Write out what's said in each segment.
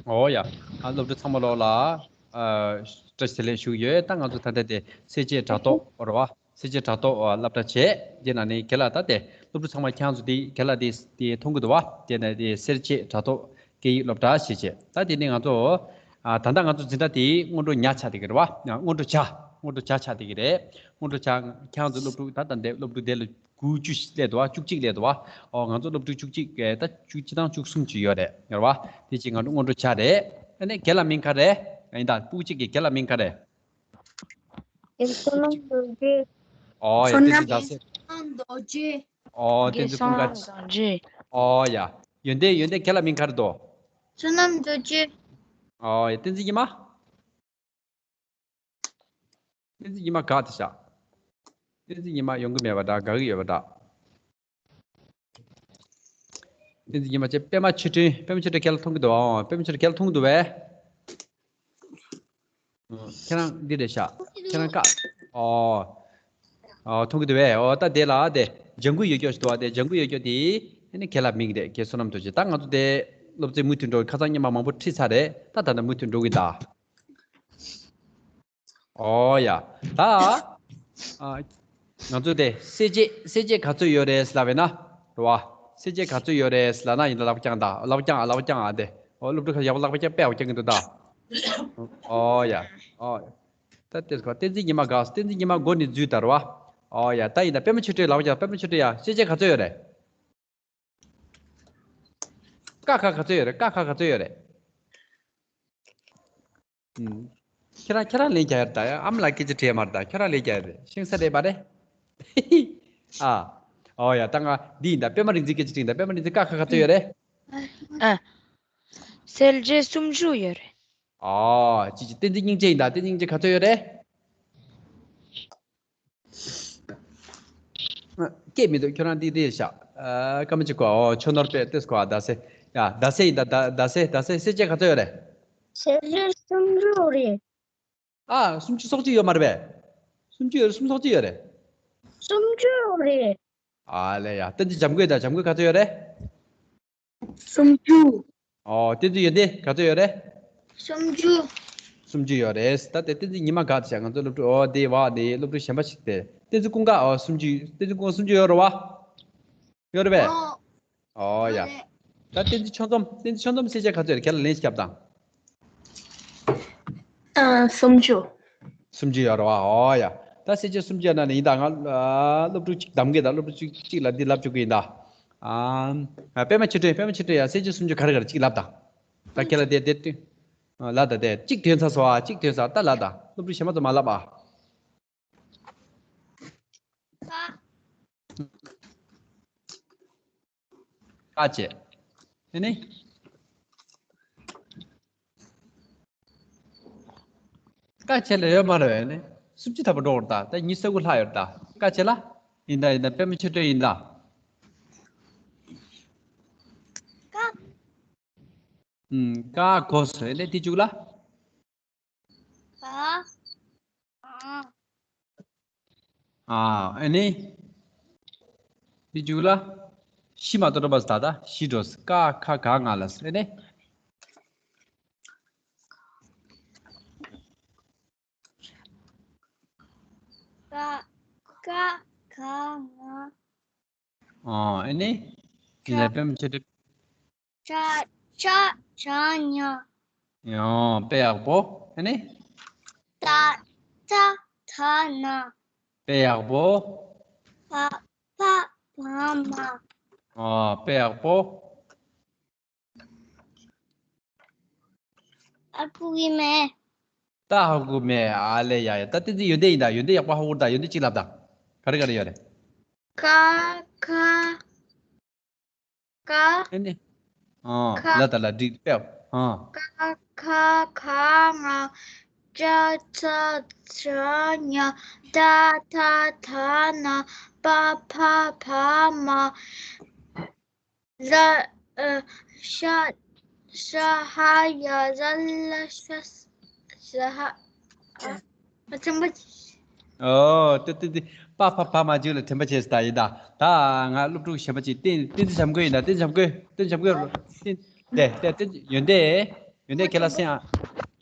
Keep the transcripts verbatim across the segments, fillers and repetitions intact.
ཨོ་ཡ། ཨ་སློབ་ཕྲུག་ཚང་མ་ལོག་ལ་ཨ་བཀྲ་ཤིས་བདེ་ལེགས་ཞུ་གི་ཡོད། ད་ང་ཚོ་ད་ལྟ་དེ་གསལ་བྱེད་དྲ་ཐོག་རེད་བ། གསལ་བྱེད་དྲ་ཐོག་ཨ་སློབ་གྲྭ་བྱས་དེ་ན་ནི་རྒན་ལགས་ད་དེ་སློབ་ཕྲུག་ཚང་མ་ཁྱེད་རང་ཚོ་དེ་རྒན་ལགས་དེ་དེ་མཐོང་གི་འདུག་བ། དེ་ན་དེ་གསལ་བྱེད་དྲ་ཐོག་སྐད་ཡིག་སློབ་གྲྭ་ཞེས་བྱས། ད་དེ་ནི་ང་ཚོ་ཨ་ད་ལྟ་ང་ཚོ་འཛིན་གྲྭ་དེ་སྔོན་འགྲོ་ཉ་ཆགས་བསྡད་ཀྱི་རེད་བ། སྔོན་འགྲོ་ཇ། སྔོན་འགྲོ་ཇ་ཆགས་བསྡད་ཀྱི་རེད། སྔོན་འགྲོ་ཇ། ཁྱེད་རང་ཚོ་སློབ་ཕྲུག་ད་ད་འདས་སློབ་ཕྲུག་དེ་ལ་དགུ་བཅུ་སླེབས་འདུག་བ། བཅུ་གཅིག་སླེབས་འདུག་བ། ཨོ་ང་ཚོ་སློབ་ཕྲུག་བཅུ་གཅིག་གི་ད་བཅུ་གཅིག་དང་བཅུ་གསུམ་ཅིག་ཡོད་རེད་ཡོད་རེད་བ། དེ་ཅིག་ང་ཚོ་སྔོན་འགྲོ་ཇ་རེད། ཨ་ནི་རྒན་ལགས་མིང་ག་རེ་ཡིན། ད་སྤུ་གུ་གཅིག་གི་རྒན་ལགས་མིང་ག་རེ། བསོད་ནམས་རྡོ་རྗེ། ཨོ་ཡ། བསོད་ནམས་བསྟན་འཛིན་རྡོ་རྗེ། ཨོ་བསྟན་འཛིན་ཀུན་དགའ། རྡོ་རྗེ། ཨོ་ཡ། ཡོན་ཏན་ཡོན་ཏན་རྒན་ལགས་མིང་ག་རེ་འདུག་བསོད་ནམས་རྡོ་རྗེ། ཨོ་ཡ། བསྟན་འཛིན་ཉི་མ། བསྟན་འཛིན་ཉི་མ་དགའ་དེ་ཤག་བསྟན་འཛིན་ཉི་མ་ཡོང་གི་མེད་པ་འདྲ། དགའ་གི་ཡོད་པ་འདྲ། བསྟན་འཛིན་ཉི་མ་བཅས་པད་མ་ཆོས་སྒྲོན། པད་མ་ཆོས་སྒྲོན་རྒན་ལགས་མཐོང་གི་འདུག་ཨང་། པད་མ་ཆོས་སྒྲོན་རྒན་ལགས་མཐོང་གི་འདུག་བས། ཁྱེད་རང་འདི་རེད་ཤག་ཁྱེད་རང་ཀ་ཨོ། ཨོ་མཐོང་གི་འདུག་བས། ཨོ་ད་དེ་ལ་དེ་ལྗང་གུ་ཡོད་ཀྱོག་ཞིག་འདུག་བ། དེ་ལྗང་གུ་ཡོད་ཀྱོག་དེ་ཨ་ནི་རྒན་ལགས་མིང་རེད། རྒན་བསོད་ནམས་རྡོ་རྗེ། ད་ང་ཚོ་དེ་སློབ་ཚན་མུ་མཐུད་འགྲོ་གི། ཁ་སང་སྔོན་མ་མང་པོ་ཁྲིད་ཚར་རེད། ད་ད་ལྟ་མུ་མཐུད་འགྲོ་གི་ད། ཨོ་ཡ། ད། ཨ། ང་ཚོ་དེ་གསལ་བྱེད་གསལ་བྱེད་ག་ཚོད་ཡོད་རེད་ལབ་པས་ན། རེད་བ། གསལ་བྱེད་ག་ཚོད་ཡོད་རེད་ལབ་ན་ཡིན་ད། ལག་པ་བརྐྱངས་ད། ལག་པ་བརྐྱངས་ཨ། ལག་པ་བརྐྱངས་ཨ་དེ། ཨོ་སློབ་ཕྲུག་ཁ་ཡག་པོ་ལག་པ་བརྐྱངས་དཔེ་ཡག་པོ་བརྐྱངས་གི་འདུག་ད། ཨོ་ཡ། ཨོ་ཡ། ད་དེ་ཁོ་བསྟན་འཛིན་ཉི་མ་དགའ། བསྟན་འཛིན་ཉི་མ་མགོ་ནས་འཛུལ་ད་རེད་བ། ཨོ་ཡ། ད་ཡིན་ད་པད་མ་ཆོས་སྒྲོན་ལག་པ་བརྐྱངས། པད་མ་ཆོས་སྒྲོན་ཡ། གསལ་བྱེད་ག་ཚོད་ཡོད་རེད། ཀ་ཁ་ག་ཚོད་ཡོད་རེད། ཀ་ཁ་ག་ཚོད་ཡོད་རེད། ཨུམ། ཁྱེད་རང་ཁྱེད་རང་ལན་རྒྱག་ཡ་རེད་ད། ཡ་ཨ་མ་ལགས་སྐད་ཆ་དྲིས་ཡ་མ་རེད་ད། ཁྱེད་རང་ལན་རྒྱག་ཡ་རེད། ཤེས་ས་རེད་པ་རེད། ཨ། ཨོ་ཡ། ད་ང་འདི་ཡིན་ད། པད་མ་རིག་འཛིན་སྐད་ཆ་དྲིས་ཡིན་ད། པད་མ་རིག་འཛིན་ཀ་ཁ་ག་ཚོད་ཡོད་རེད། ཨ། གསལ་བྱེད་སུམ་ཅུ་ཡོད་རེད། ཨོ། ཅི་ཅི་བསྟན་འཛིན་སྙིང་རྗེ་ཡིན་ད། བསྟན་འཛིན་སྙིང་རྗེ་ག་ཚོད་ཡོད་རེད། སྐད་མི་འདུག་ཁྱོད་རང་འདི་འདི་ཤག་ཨ། སྐར་མ་གཅིག་གོ་ཨོ་ཆོ་ནོར་པས་ཏེས་གོ་ཨ། ད་སེ། ཡ་ད་སེ་ཡིན་ད། ད་ད་སེ། ད་སེ་གསལ་བྱེད་ག་ཚོད་ཡོད་རེད། གསལ་བྱེད་སུམ་ཅུ་རེད། ཨ་སུམ་ཅུ་སོ་གཅིག་ཡོད་མ་རེད་པས། སུམ་ཅུ་ཡོད་རེད། སུམ་ཅུ་སོ་གཅིག་ཡོད་རེད། སུམ་ཅུ་རེད། ཨ་ལེ་ཡ། བསྟན་འཛིན་འཇམ་མགོན་ད། འཇམ་མགོན་ག་ཚོད་ཡོད་རེད། སུམ་ཅུ། ཨོ་བསྟན་འཛིན་ཡོན་ཏན་ག་ཚོད་ཡོད་རེད། སུམ་ཅུ། སུམ་ཅུ་ཡོད་རེད། ད་དེ་བསྟན་འཛིན་ཉི་མ་དགའ་དེ་ཤག་ང་ཚོ་སློབ་ཕྲུག་ཨོ་དེ་བ་དེ་སློབ་ཕྲུག་གཞན་པ་ཞིག་དེ། བསྟན་འཛིན་ཀུན་དགའ། ཨོ་སུམ་ཅུ། བསྟན་འཛིན་ཀུན་དགའ་སུམ་ཅུ་ཡོད་རེད་བ། ཡོད་རེད་པས། ཨོ་ཡ། ད་བསྟན་འཛིན་ཆོས་འཛོམས། བསྟན་འཛིན་ཆོས་འཛོམས་གསལ་བྱེད་ག་ཚོད་རེད། ཁྱེད་ལ་ལན་ཞིག་བརྒྱབ་དང་། ཨ་སུམ་ཅུ། སུམ་ཅུ་ཡོད་རེད་བ། ཨོ་ཡ། ད་གསལ་བྱེད་སུམ་ཅུ་ཡོད་ན་ནི་ཡིན་ད། ང་ཨ་སློབ་ཕྲུག་གཅིག་གདམ་གི་ད། སློབ་ཕྲུག་གཅིག་གཅིག་ལ་འདི་ལབ་བཅུག་གི་ཡིན་ད། ཨ་པད་མ་ཆོས་སྒྲོན། པད་མ་ཆོས་སྒྲོན་ཡ། གསལ་བྱེད་སུམ་ཅུ་ག་རེ་ག་རེ་གཅིག་ལབ་དང་། ད་ཁྱེད་ལ་དེ་དེ་ལྟོས། ལབ་དང་། དེ་གཅིག་ཐོན་ཚར་སོང་ཨ། གཅིག་ཐོན་ཚར། ད་ལབ་དང་། སློབ་ཕྲུག་གཞན་པ་ཚོ་མ་ལབ་ཨ། ཀ་བྱེད། ཨེ་ནི། ཀ་བྱེད་ལ་ཡོད་མ་རེད། ཨེ་ནི། སུམ་ཅུ་ཐམ་པ་འགྲོ་བར་ད། ད་ཉི་ཤུ་རྩ་དགུ་ལྷག་ཡོད་ད། ཀ་བྱེད་ལ། ཡིན་ད་ཡིན་ད། པད་མ་ཆོས་སྒྲོན་ཡིན་ད། ཀ། ཨུམ། ཀ་གོ་སོང་། ཨེ་ནི་དེ་བཅུག་ལ། ཨ། ཨ། ཨ་ནི། འདི་བཅུག་ལ། བཞི་མ་གཏོགས་འགྲོ་བ་ད་ལྟ་བཞི་འགྲོ། ཀ་ཁ་ག་ང་ལ་ཟེར་ནས། ཀ་ཀ་ག་ང་། ཨོ་ཨེ་ནི། འདི་ལ་པད་མ་ཆོས་སྒྲོན། ཅ་ཅ་ཇ་ཉ། ཡང་དཔེ་ཡག་པོ། ཨེ་ནི། ཏ་ཏ་ད་ན། དཔེ་ཡག་པོ། པ་པ་བ་མ། ཨོ་དཔེ་ཡག་པོ། ཨ་ཁུ་གི་མེ། ད་ཧ་གོ་མེད། ཨ་ལེ་ཡ་ཡ། ད་བསྟན་འཛིན་ཡོན་ཏན་ཡིན་ད། ཡོན་ཏན་ཡག་པོ་ཧ་གོ་ད། ཡོན་ཏན་གཅིག་ལབ་ད། ག་རེ་ག་རེ་ཡོད་རེད། ཀ་ཁ་ག། ཨེ་ནི། ཨ་ཁ། ལ་ད་ལ་འགྲིག་པས། ཨ། ཀ་ཁ་ག་ང་། ཅ་ཅ་ཇ་ཉ། ཏ་ཏ་ད་ན། པ་ཕ་བ་མ། ལ་ཨ་ཤ་ཤ་ཧ་ཡ་ལ་ལ་ཤ་ཤ་ཧ། ཨ་ཨ་དྲན་པ་ཆེ། ཨོ་ཏི་ཏི་ཏི། པ་ཕ་བ་མ་འཇུག་ལ་དྲན་པ་ཆེ་ཟེར་ད་ཡིན་ད། ད་ང་སློབ་ཕྲུག་གཞན་པ་ཅིག་བསྟན་བསྟན་འཛིན་བྱམས་མགོན་ཡིན་ད། བསྟན་འཛིན་བྱམས་མགོན། བསྟན་འཛིན་བྱམས་མགོན། བསྟན་དེ་དེ་བསྟན་ཡོན་ཏན། ཡོན་ཏན་ཁས་ལེན་སེ་ཨ།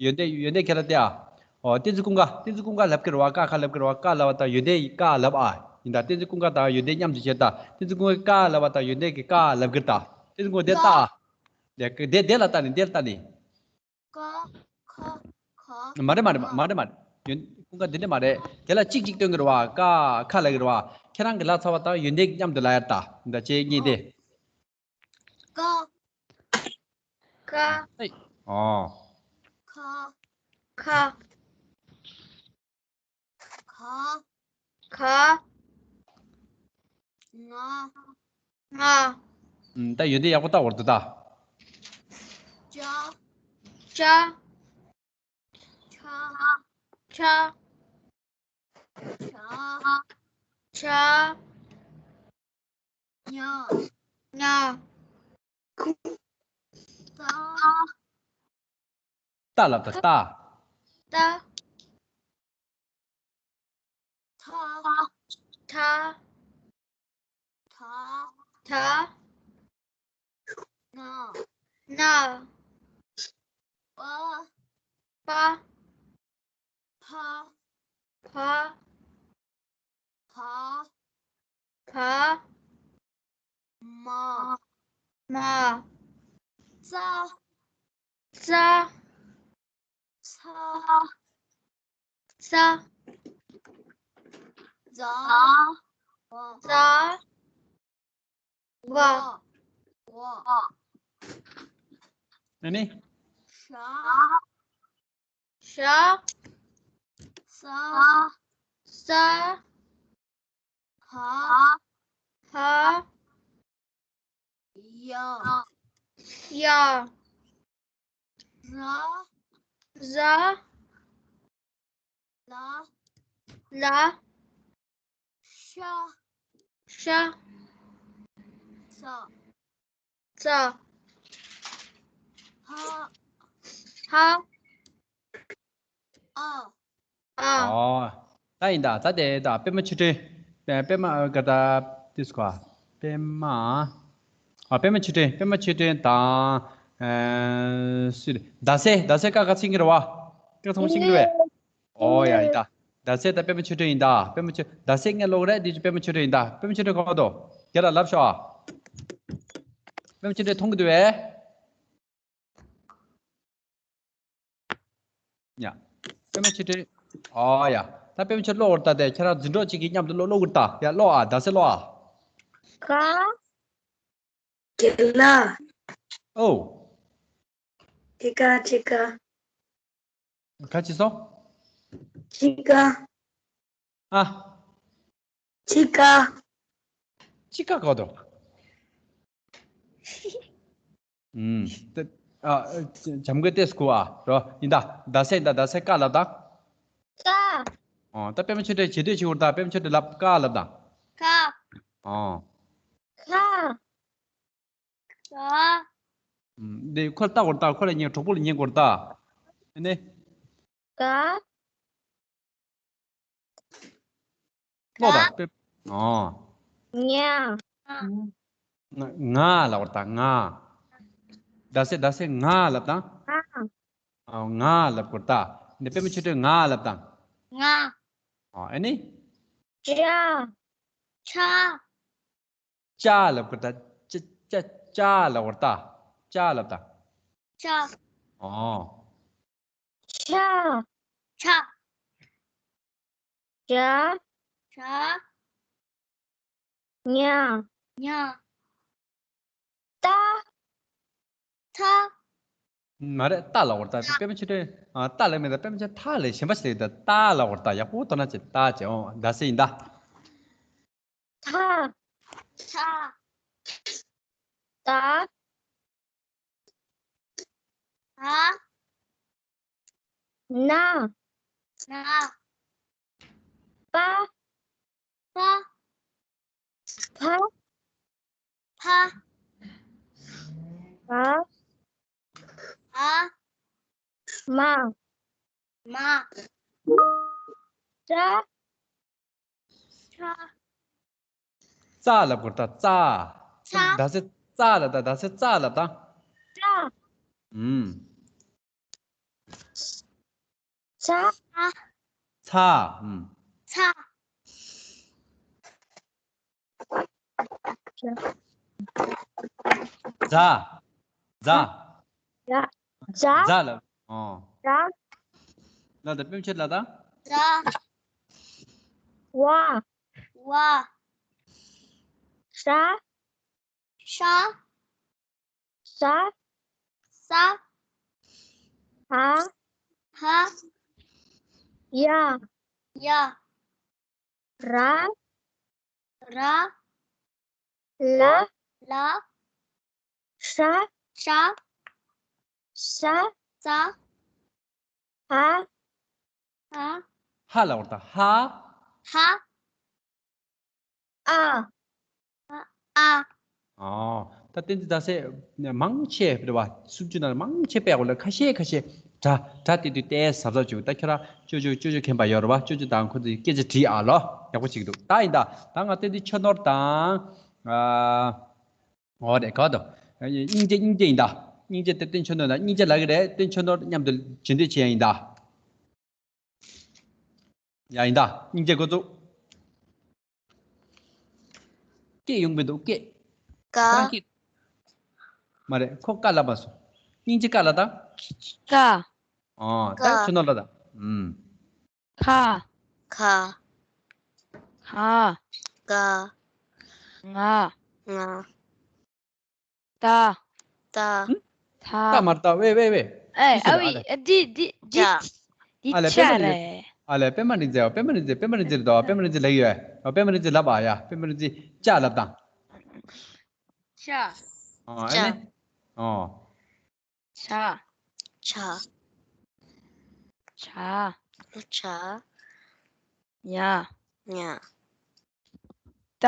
ཡོན་ཏན་ཡོན་ཏན་ཁས་ལེན་ཏེ་ཨ། ཨོ་བསྟན་འཛིན་ཀུན་དགའ། བསྟན་འཛིན་ཀུན་དགའ་ལབ་ཀྱི་རེད་བ། ཀ་ཁ་ལབ་ཀྱི་རེད་བ། ཀ་ལབ་པ་དང་ཡོན་ཏན་ཀ་ལབ་ཨ། ཡིན་ད། བསྟན་འཛིན་ཀུན་དགའ་དང་ཡོན་ཏན་མཉམ་དུ་བྱས་ད། བསྟན་འཛིན་ཀུན་དགའ་ཀ་ལབ་པ་དང་ཡོན་ཏན་གྱི་ཀ་ལབ་ཀྱི་རེད་ད། བསྟན་འཛིན་ཀུན་དགའ་དེ་ལྟ་ཨ། དེ་དེ་དེ་ལ་ལྟ་ནི། དེ་ལ་ལྟ་ནི། ཀ་ཁ་ཁ། མ་རེད་མ་རེད་མ་རེད་མ་རེད། ཡོན་ཀུན་དགའ་དེ་འདྲ་མ་རེད། དེ་ལ་གཅིག་གཅིག་སྟོན་གྱི་རེད་བ། ཀ་ཁ་ལབ་ཀྱི་རེད་བ། ཁྱེད་རང་གི་ལབ་ཚར་བ་དང་ཡོན་ཏན་མཉམ་དུ་ལབ་ཡ་ད། འདི་བྱས་གཉིས་དེ། ཀ་ཀ། ཨོ། ཁ་ཁ། ཁ་ཁ། ང་ང་། ཨུམ། ད་ཡོན་ཏན་ཡག་པོ་ལྟ། འོར་དུ་ད། ཅ་ཅ། ཆ་ཆ། ཆ་ཆ། ཉ་ཉ། ཏ་ཏ་ལབ་ད། ཏ་ཏ། ཐ་ཐ། ཐ་ཐ། ན་ན། པ་པ། ཕ་ཕ། བ་བ། མ་མ། ཙ་ཙ། ཚ་ཚ། ཛ་ཛ། ཝ་ཝ། ཨ་ནི། ཤ་ཤ། ས་ས། ཧ་ཧ། ཡ་ཡ། ར་ར། ལ་ལ། ཤ་ཤ། ཙ་ཙ། ཧ་ཧ། ཨ། ཨ། ཨོ། ད་ཡིན་ད། ད་དེ་ད་པད་མ་ཆོས་སྒྲོན། པད་མ་ག་ད་དེ་སུ་ག་པད་མ། ཨ། པད་མ་ཆོས་སྒྲོན། པད་མ་ཆོས་སྒྲོན་དང་། ཨ། སུ་རེད། ཟླ་ཟེར། ཟླ་ཟེར་ཀ་ཁ་ཚིག་གི་རེད་བ། ཀ་ཚང་མ་ཤེས་ཀྱི་རེད་པས། ཨོ་ཡ། ཡིན་ད། ཟླ་ཟེར་དང་པད་མ་ཆོས་སྒྲོན་ཡིན་ད། པད་མ་ཆོས། ཟླ་ཟེར་ངས་ཀློག་རེད། དེ་ཅི་པད་མ་ཆོས་སྒྲོན་ཡིན་ད། པད་མ་ཆོས་སྒྲོན་ག་པར་འདུག་རྒན་ལགས་ལབ་ཤོག་ཨ། པད་མ་ཆོས་སྒྲོན་མཐོང་གི་འདུག་པས། ཡ། པད་མ་ཆོས་སྒྲོན། ཨོ་ཡ། ད་པད་མ་ཆོས་སྒྲོན་ཀློག་འོར་ད། དེ་ཁྱེད་རང་འཛིན་གྲོགས་གཅིག་གིས་མཉམ་དུ་ཀློག་ཀློག་གི་རེད་ད། ཡ། ཀློག་ཨ། ཟླ་ཟེར་ཀློག་ཨ། ཀ་རྒན་ལགས། ཨོ། ཅི་ཀ་ཅི་ཀ། ག་ཅི་སོང་། ཅི་ཀ། ཨ། ཅི་ཀ། ཅི་ཀ་ག་པར་འདུག་ཨུམ། ཏེ། ཨ། བྱམས་མགོན་ཏེ་སྐུ་ཨ་རོ། ཡིན་ད། ཟླ་ཟེར་ཡིན་ད། ཟླ་ཟེར་ཀ་ལབ་ད། ཀ། ཨོ། ད་པད་མ་ཆོས་སྒྲོན་བྱེད་འདོད་བྱེད་འོར་ད། པད་མ་ཆོས་སྒྲོན་ལབ། ཀ་ལབ་ད། ཀ། ཨོ། ཀ། ཀ། ཨུམ། འདི་ཁོ་ལ་ལྟ་འོར་ད། ཁོ་ལ་ཉན། གྲོགས་པོ་ལ་ཉན་དགོས་རེད་ད། ཨ་ནི། ཀ། ཀློག་ད། ཀ། པེ། ཨོ། ང་། ང་ལབ་དགོས་རེད་ད། ང་། ཟླ་ཟེར། ཟླ་ཟེར་ང་ལབ་དང་། ང་། ཨོ། ང་ལབ་དགོས་རེད་ད། འདི་པད་མ་ཆོས་སྒྲོན་ང་ལབ་དང་། ང་། ཨོ། ཨ་ནི། ཅ། ཅ། ཅ་ལབ་དགོས་རེད་ད། ཅ་ཅ་ཅ་ལབ་དགོས་རེད་ད། ཅ་ལབ་དང་། ཅ། ཨོ། ཆ། ཆ། ཇ། ཇ། ཉ། ཉ། ཏ། ཐ། མ་རེད། ཏ་ལབ་དགོས་རེད་ད། པད་མ་ཆོས་སྒྲོན། ཨ། ཏ་ལབ་མེད་ད། པད་མ་ཆོས་སྒྲོན་ཐ་ལབ། གཞན་པ་ཞིག་ལབ་ད། ཏ་ལབ་དགོས་རེད་ད། ཡག་པོ་མཐོང་ན་བྱེད། ཏ་བྱེད། ཨོ། ཟླ་ཟེར་ཡིན་ད། ཐ། ཐ། ད། ད། ན། ན། པ། པ། ཕ། ཕ། བ། བ། མ། མ། ཙ། ཙ། ཙ་ལབ་དགོས་རེད་ད། ཙ། ཙ། ཟླ་ཟེར་ཙ་ལབ་ད། ཟླ་ཟེར་ཙ་ལབ་དང་། ཙ། ཨུམ། ཚ། ཚ། ཚ། ཨུམ། ཛ། ཛ། ཛ། ཛ། ཛ་ལ། ཨོ། ཛ། ལ་ད་པེམ་ཆེད་ལ་ད། ཛ། ཝ། ཝ། ཤ། ཤ། ས། ས། ཧ། ཧ། ཡ། ཡ། ར། ར། ལ། ལ། ཤ། ཤ། ཤ། ས། ས། ཧ། ཧ་ལ་བར་ད་ཧ། ཧ། ཨ། ཨ། ཨ། ཨོ། ད་བསྟན་འཛིན་ཟླ་ཟེར་མང་ཆེ་རེད་བ། སུམ་ཅུ་ནང་མང་ཆེ་པའི་འོག་ལ་ཁ་ཤས་ཁ་ཤས་སྒྲ་སྒྲ་དེ་དུས་ཏེ་གཟབ་གཟབ་བྱུང་། ད་ཁྱོད་རང་ཅོ་ཅོ་ཅོ་ཅོ་མཁན་པ་ཡོད་རེད་བ། ཅོ་ཅོ་དང་ཁོ་ཚོས་སྐད་ཆ་དྲིས་ཨ་ལོ། ཡག་པོ་ཅིག་འདུག་ད་ཡིན་ད། ད་ང་བསྟན་འཛིན་ཆོས་ནོར་དང་། ཨ། འོ་རེད་ག་དོ། སྙིང་རྗེ་སྙིང་རྗེ་ཡིན་ད། སྙིང་རྗེ་དེ་བསྟན་ཆོས་ནོར་དང་སྙིང་རྗེ་ལབ་ཀྱི་རེད། བསྟན་ཆོས་ནོར་མཉམ་དུ་རྗེས་ཟློས་བྱེད་ཡ་ཡིན་ད། ཡ་ཡིན་ད། སྙིང་རྗེ་འགོ་བཙུགས། སྐད་ཡོང་མི་འདུག་སྐད། ཀ། ཁོ་རང་སྐད། མ་རེད། ཁོ་ཀ་ལབ་པ་སོང་། སྙིང་རྗེ་ཀ་ལབ་དང་། ཀ། ཨོ། ད་ཀ། ཆུ་ནོར་ལབ་དང་། ཨུམ། ཁ། ཁ། ཧ། ཀ། ང་། ང་། ད། ད། ད། ད་མར་ད། ཝེ་ཝེ་ཝེ། ཨེ། ཨ་ཝི། ཨ། འདི་འདི་འདི། ཅ། འདི་ཨ་ལས། ཅ་པད་མ་རེད། རིག་འཛིན། ཨ་ལས། པད་མ་རིག་འཛིན། པད་མ་རིག་འཛིན། པད་མ་རིག་འཛིན་རེད་དོ། པད་མ་རིག་འཛིན་ལབ་ཡོད། པད་མ་རིག་འཛིན་ལབ་ཨ་ཡ། པད་མ་རིག་འཛིན་ཅ་ལབ་དང་། ཅ། ཨོ། ཨ་ཅ། ནི། ཨོ། ཆ། ཆ། ཆ། ཆ། ཉ། ཉ། ཏ།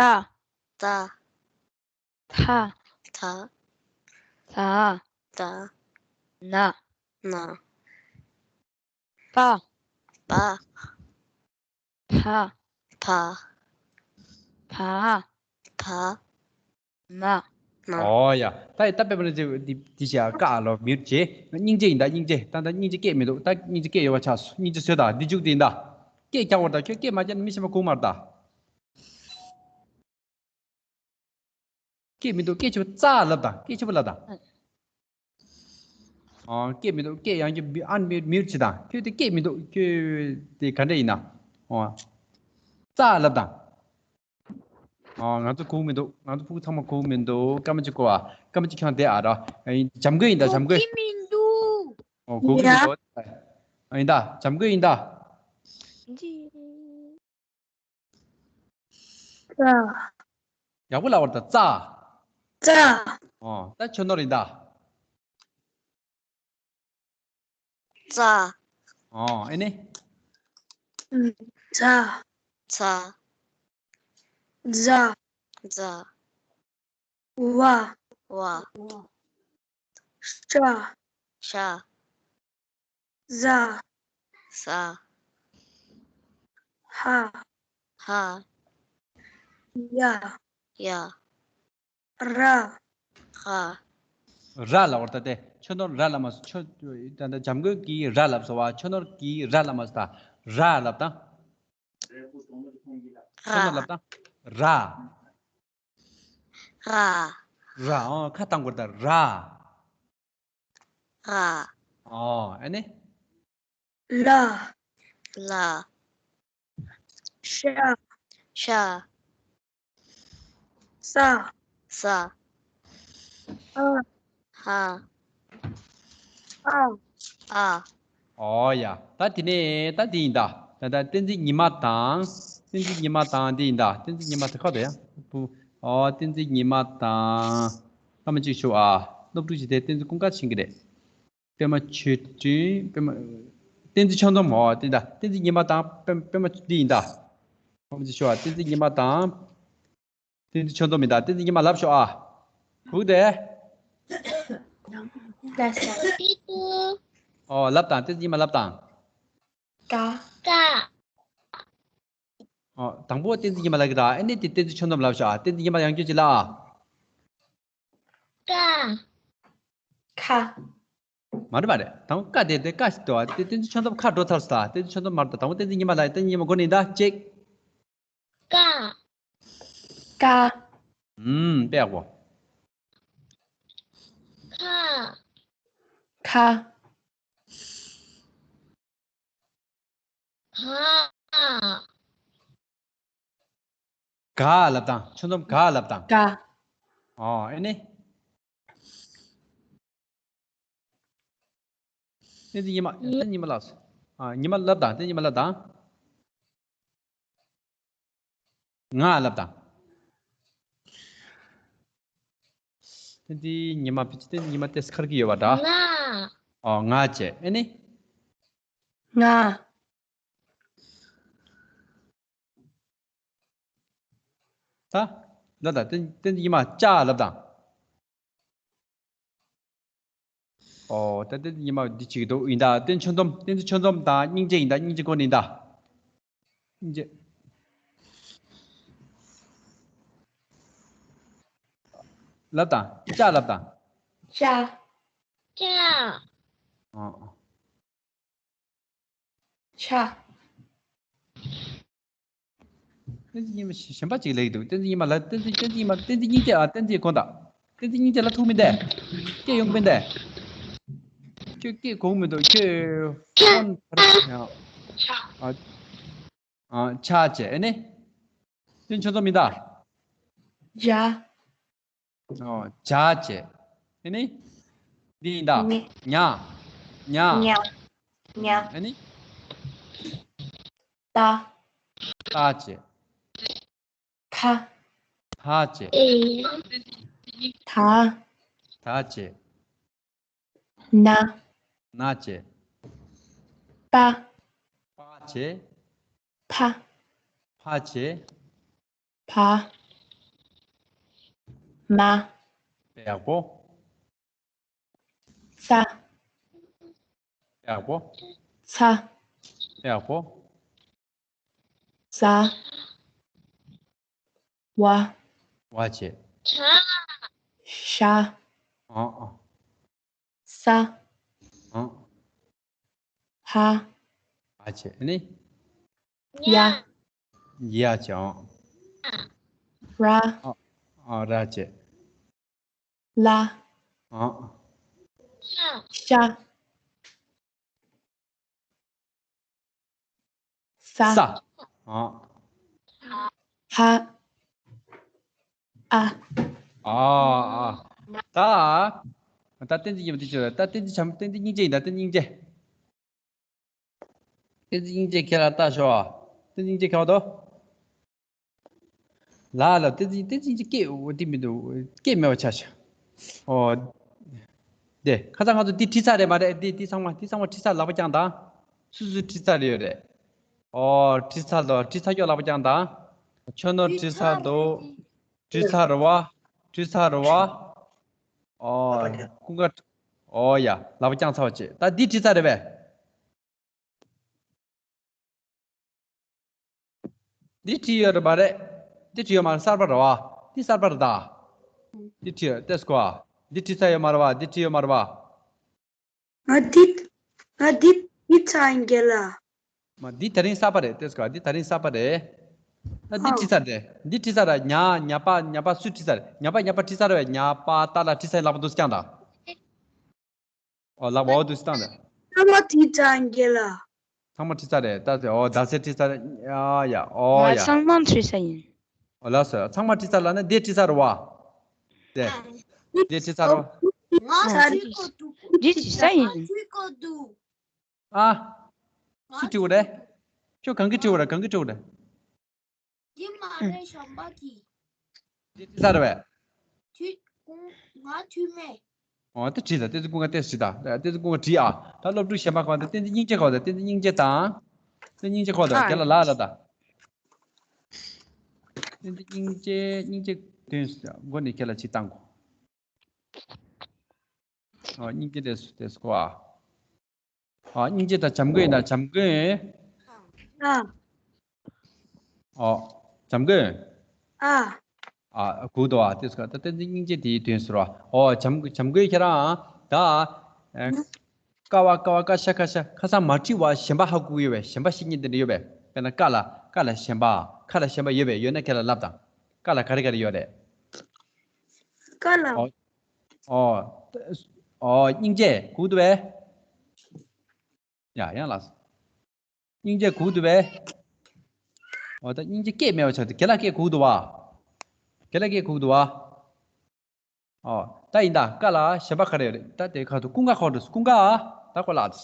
ཏ། ཐ། ཐ། ད། ད། ན། ན། པ། པ། ཕ། ཕ། བ། བ། མ། མ། ཨོ་ཡ། ད་ཡི་ད་པད་མ་རིག་འཛིན་འདི་འདི་བྱས་ཀ་ལོ་མིར་བྱས། སྙིང་རྗེ་ཡིན་ད། སྙིང་རྗེ། ད་ད་སྙིང་རྗེ་སྐད་མི་འདུག་ད་སྙིང་རྗེ་སྐད་ཡོད་པ་ཆགས་སོང་། སྙིང་རྗེ་བཟོས་ད། འདི་མཇུག་འདི་ཡིན་ད། སྐད་རྒྱག་བར་ད། ཁྱོད་སྐད་མ་རྒྱག་ན་མི་ཤེས་པ་གོ་མར་ད། སྐད་མི་འདུག་སྐད་ཆེ་པོ་ཙ་ལབ་དང་། སྐད་ཆེ་པོ་ལབ་དང་། ཨ། སྐད་མི་འདུག་སྐད་ཡང་རྒྱུ་མི་ཨན་མིར་མིར་བྱེད་དང་། ཁྱོད་དེ་སྐད་མི་འདུག་ཁྱོད་དེ་ག་འདྲ་ཡིན་ན། ཨོ། ཙ་ལབ་དང་། ཨོ། ང་ཚོ་གོ་མི་འདུག་ང་ཚོ་ཕྲུ་གུ་ཚང་མ་གོ་མི་འདུག་སྐར་མ་གཅིག་གོ་ཨ། སྐར་མ་གཅིག་ཁྱོད་བསྡད་ཨ་ར། ཨ། འཇམ་མགོན་ཡིན་ད། འཇམ་མགོན། གོ་གི་མི་འདུག་ཨོ། གོ་གི་མི་འདུག་ཨ། ཡིན་ད། འཇམ་མགོན་ཡིན་ད། ཙ། ཡག་པོ་ལབ་པར་ད། ཙ། ཙ། ཨོ། ད་ཆོས་ནོར་ཡིན་ད། ཙ། ཨོ། ཨེ་ནི། ཙ། ཙ། ཛ། ཛ། ཝ། ཝ། ཤ། ཤ། ཟ། ཟ། ཧ། ཧ། ཡ། ཡ། ར། ར། ར་ལབ་པར་ད། དེ་ཆོས་ནོར་ར་ལབ་མ་སོང་། ཆོས་ད་ད་འཇམ་མགོན་གྱིས་ར་ལབ་སོང་བ། ཆོས་ནོར་གྱིས་ར་ལབ་མ་སོང་། ད་ར་ལབ་དང་། ཆོས་ནོར་ལབ་དང་། ར། ར། ར། ཨོ། ཁ་བཏང་དགོས་ད། ར། ར། ཨོ། ཨ་ནི། ལ། ལ། ཤ། ཤ། ས། ས། ཨ། ཧ། ཨ། ཨ། ཨོ་ཡ། ད་དེ་ནས་ད་དེ་ཡིན་ད། ད་ད་བསྟན་འཛིན་ཉི་མ་དང་། བསྟན་འཛིན་ཉི་མ་དང་དེ་ཡིན་ད། བསྟན་འཛིན་ཉི་མ་དེ་ཁ་དོ་ཡ། ཨོ། བསྟན་འཛིན་ཉི་མ་དང་། ལྷ་མོ་གཅིག་ཞུ་ཨ། སློབ་ཕྲུག་ཅིག་དེ་བསྟན་འཛིན་ཀུན་དགའ་ཕྱིན་གི་རེད། པད་མ་ཆོས་སྒྲོན། པད་མ། བསྟན་འཛིན་ཆོས་འཛོམས། ཨོ། དེ་ད། བསྟན་འཛིན་ཉི་མ་དང་པད་པད་མ་འདི་ཡིན་ད། ལྷ་མོ་གཅིག་ཞུ་ཨ། བསྟན་འཛིན་ཉི་མ་དང་། བསྟན་འཛིན་ཆོས་འཛོམས་ཡིན་ད། བསྟན་འཛིན་ཉི་མ་ལབ་ཤོག་ཨ། གུག་དེ། ཨོ། ལབ་དང་། བསྟན་འཛིན་ཉི་མ་ལབ་དང་། ཀ། ཀ། ཨོ། དང་པོ་བསྟན་འཛིན་ཉི་མ་ལབ་གི་ད། ཨེ་ནི་དེ་བསྟན་འཛིན་ཆོས་འཛོམས་ལབ་ཤོག་ཨ། བསྟན་འཛིན་ཉི་མ་ཡང་བསྐྱར་ཅིག་ལབ་ཨ། ཀ། ཁ། མ་རེད་པ་རེད། དང་པོ་ཀ་དེ་དེ་ཀ་ཞིག་འདུག་ཨ། དེ་བསྟན་འཛིན་ཆོས་འཛོམས་ཁ་འགྲོ་ཚར་སོང་ད། བསྟན་འཛིན་ཆོས་འཛོམས་མ་རེད་ད། དང་པོ་བསྟན་འཛིན་ཉི་མ་ལ་ཡ། བསྟན་འཛིན་ཉི་མ་འགོ་ནས་ད་གཅིག་ཀ། ཀ། ཨུམ། དཔེ་ཡག་པོ། ཁ། ཁ། ག། ག་ལབ་དང་། ཆོས་འཛོམས་ག་ལབ་དང་། ག། ཨོ། ཨེ་ནི། བསྟན་འཛིན་ཉི་མ། བསྟན་འཛིན་ཉི་མ་ལབ་སོང་། ཨ། ཉི་མ་ལབ་དང་། བསྟན་འཛིན་ཉི་མ་ལབ་དང་། ང་ལབ་དང་། བསྟན་འཛིན་ཉི་མ། བསྟན་འཛིན་ཉི་མ་ཏོག་ཙམ་འཁར་གྱི་ཡོད་པ་འདྲ། ང་། ཨོ། ང་བྱས། ཨེ་ནི། ང་། ད་ལབ་དང་། བསྟན་བསྟན་འཛིན་ཉི་མ་ཅ་ལབ་དང་། ཨོ། ད་བསྟན་འཛིན་ཉི་མ་འདི་བྱེད་ཀྱི་འདུག་ཡིན་ད། བསྟན་ཆོས་འཛོམས། བསྟན་འཛིན་ཆོས་འཛོམས་དང་སྙིང་རྗེ་ཡིན་ད། སྙིང་རྗེ་འགོ་ནས་ཡིན་ད། སྙིང་རྗེ། ལབ་དང་། ཅ་ལབ་དང་། ཅ། ཅ། ཨོ། ཆ། བསྟན་འཛིན་ཉི་མ་གཞན་པ་ཅིག་ལབ་ཀྱི་འདུག་བསྟན་འཛིན་ཉི་མ་ལ། བསྟན་འཛིན། བསྟན་འཛིན་ཉི་མ། བསྟན་འཛིན་སྙིང་རྗེ། ཨ། བསྟན་འཛིན་དགོངས་དག་བསྟན་འཛིན་སྙིང་རྗེ་ལ་ཐུག་མིན་ཏེ། སྐད་ཡོང་མིན་ཏེ། ཁྱོད་སྐད་གོ་མི་འདུག་ཁྱོད་ཕོན། ཨ། ཨ། ཆ་བྱས། ཨེ་ནི། བསྟན་ཆོས་འཛོམས་མིན་ད། ཇ། ཨོ། ཇ་བྱས། ཨེ་ནི། འདི་ཡིན་ད། ཉ། ཉ། ཉ། ཉ། ཉ། ཨེ་ནི། ཏ། ཏ་བྱས། ཐ། ཐ་བྱས། ད། ད་བྱས། ན། ན་བྱས། པ། པ་བྱས། ཕ། ཕ་བྱས། བ། མ། ཡག་པོ། ཙ། ཡག་པོ། ཚ། ཡག་པོ། ཟ། བ། བ་བྱས། ཤ། ཨ་ཨ། ས། ཨ། ཧ། ཧ་བྱས། ཨ་ནི། ཡ། ཡ་བྱས། ཨ། ར། ཨ་ཨ། ར་བྱས། ལ། ཨ། ཤ། ས། ས། ཨ། ཧ། ཨ། ཨ། ཨ། ད། ད་བསྟན་འཛིན་ཉི་མ་འདི་བྱོས། ད་བསྟན་འཛིན་བྱམས། བསྟན་འཛིན་སྙིང་རྗེ་ཡིན་ད། བསྟན་འཛིན་སྙིང་རྗེ། བསྟན་འཛིན་སྙིང་རྗེ་ཁྱེད་ལ་ལྟ་ཤོག་བསྟན་འཛིན་སྙིང་རྗེ་ཁྱེད་འོ་དོ། ལ་ལ། བསྟན་འཛིན། བསྟན་འཛིན་སྙིང་རྗེ་སྐད་འོ་དེ་མི་འདུག་སྐད་མེད་པ་ཆགས་ཤག་ཨོ། དེ་ཁ་སང་ང་ཚོ་འདི་ཁྲིད་ཚར་རེད་མ་རེད། འདི་འདི་ཚང་མ། འདི་ཚང་མ་ཁྲིད་ཚར། ལག་པ་བརྐྱངས་དང་། སུ་སུ་ཁྲིད་ཚར་ཡོད་རེད། ཨོ། ཁྲིད་ཚར་འདུག་ཁྲིད་ཚར་ཀྱོག་ལག་པ་བརྐྱངས་དང་། ཁྱོད་ནོར་ཁྲིད་ཚར་འདུག་ཁྲིད་ཚར་རེད་བ། ཁྲིད་ཚར་རེད་བ། ཨོ། ཀུན་དགའ། ཨོ་ཡ། ལག་པ་བརྐྱངས་ཚར་བ་བྱེད། ད་འདི་ཁྲིད་ཚར་རེད་པས། འདི་བྲིས་ཡོད་རེད་མ་རེད། འདི་བྲིས་ཡོད་མ་རེད། གསར་པ་རེད་བ། འདི་གསར་པ་རེད་ད། འདི་བྲིས་ཡོད། ལྟོས་གོ་ཨ། འདི་བྲིས་ཚར་ཡོད་མ་རེད་བ། འདི་བྲིས་ཡོད་མ་རེད་བ། ང་འདི། ང་འདི་བྲིས་ཚར་ཡིན་རྒན་ལགས། མ། འདི་ད་རིང་གསར་པ་རེད། ལྟོས་གོ་ཨ། འདི་ད་རིང་གསར་པ་རེད། ད་འདི་ཨ། བྲིས་ཚར་རེད། འདི་བྲིས་ཚར་རེད། ཉ། ཉ་པ། ཉ་པ་སུས་བྲིས་ཚར་རེད། ཉ་པ། ཉ་པ་བྲིས་ཚར་རེད་པས། ཉ་པ་ཏ་ལ་བྲིས་ཚར་ཡིན། ལག་པ་འདུག་སེ་བརྐྱངས་དང་། ཨོ་ལགས། འོ་འདུག་སེ་བཏང་དང་། ཚང་མ་བྲིས་ཚར་རྒན་ལགས། ཚང་མ་བྲིས་ཚར་རེད། ད་ཚེ། ཨོ་ད་ཚེ་བྲིས་ཚར་རེད། ཡ་ཡ། ཨོ་ཡ། ང་ཚང་མ་བྲིས་ཚར་ཡིན། ཨོ་ལགས་སོ། ཚང་མ་བྲིས་ཚར་ལབ་ན་འདི་བྲིས་ཚར་རེད་བ། དེ། འདི་བྲིས་ཚར་རེད་བ། ང་བྲིས་གོ་འདུག་འདི་བྲིས་ཚར་ཡིན། ང་བྲིས་གོ་འདུག་ཨ། སུ་བྲིས་གོ་རེད། ཁྱོད་གང་གིས་བྲིས་གོ་རེད། གང་གིས་བྲིས་གོ་རེད། འདི་མ་རེད། གཞན་པ་གིས། འདི་བྲིས་ཚར་རེད་པས། དུས་ཀུན་ང་དུས་མེད། ཨོ་དེ་བྲིས་ད། བསྟན་འཛིན་ཀུན་དགའ་ལྟོས་བྲིས་ད། བསྟན་འཛིན་ཀུན་དགའ་བྲིས་ཨ། ད་སློབ་ཕྲུག་གཞན་པ་གོ་ད། བསྟན་འཛིན་སྙིང་རྗེ་གོ་ད། བསྟན་འཛིན་སྙིང་རྗེ་དང་། བསྟན་འཛིན་སྙིང་རྗེ་གོ་ད། ཨ། ཁྱེད་ལ་ལ་ལ་ད། བསྟན་འཛིན་སྙིང་རྗེ། སྙིང་རྗེ་དོན་མགོ་ནས་ཁྱེད་ལ་ཅིག་བཏང་གོ། ཨོ་སྙིང་རྗེ་ལྟོས་ལྟོས་གོ་ཨ། ཨ། སྙིང་རྗེ་དང་བྱམས་མགོན་ཡིན་ན། བྱམས་མགོན། ཨ། ཨོ། བྱམས་མགོན། ཨ། ཨ། གོ་འདུག་ཨ། ལྟོས་གོ་ད། བསྟན་འཛིན་སྙིང་རྗེ་དེའི་དོན་ཟེར་བ། ཨོ་བྱམས། བྱམས་མགོན་ཁྱེད་རང་ད། ཨ། ཀ་བ་ཀ་བ་ཀ་ཤ་ཁ་ཤ་ཁ་སང་མ་བྲིས་པ་གཞན་པ་ཧ་གོ་གི་ཡོད་པས། གཞན་པ་བཤད་མཁན་དེ་འདྲ་ཡོད་པས། དཔེར་ན་ཀ་ལ་ཀ་ལ་གཞན་པ། ཁ་ལ་གཞན་པ་ཡོད་པས། ཡོད་ན་ཁྱེད་ལ་ལབ་དང་། ཀ་ལ་ག་རེ་ག་རེ་ཡོད་རེད། ཀ་ལ། ཨོ། ཨོ། ཨོ། སྙིང་རྗེ་གུག་འདུག་པས། ཡ་ཡང་ལགས། སྙིང་རྗེ་གུག་འདུག་པས། ཨོ་ད་སྙིང་རྗེ་སྐད་མེད་པ་ཆགས་ཏེ་རྒན་ལགས་སྐད་གུག་འདུག་པ། རྒན་ལགས་སྐད་གུག་འདུག་པ། ཨོ། ད་ཡིན་ད་ཀ་ལ་གཞན་པ་ག་རེ་ཡོད་རེད། ད་དེ་ཁ་ཐུག་ཀུན་དགའ་ཁོག་འགྲོ། ཀུན་དགའ། ད་ཁོ་ལགས།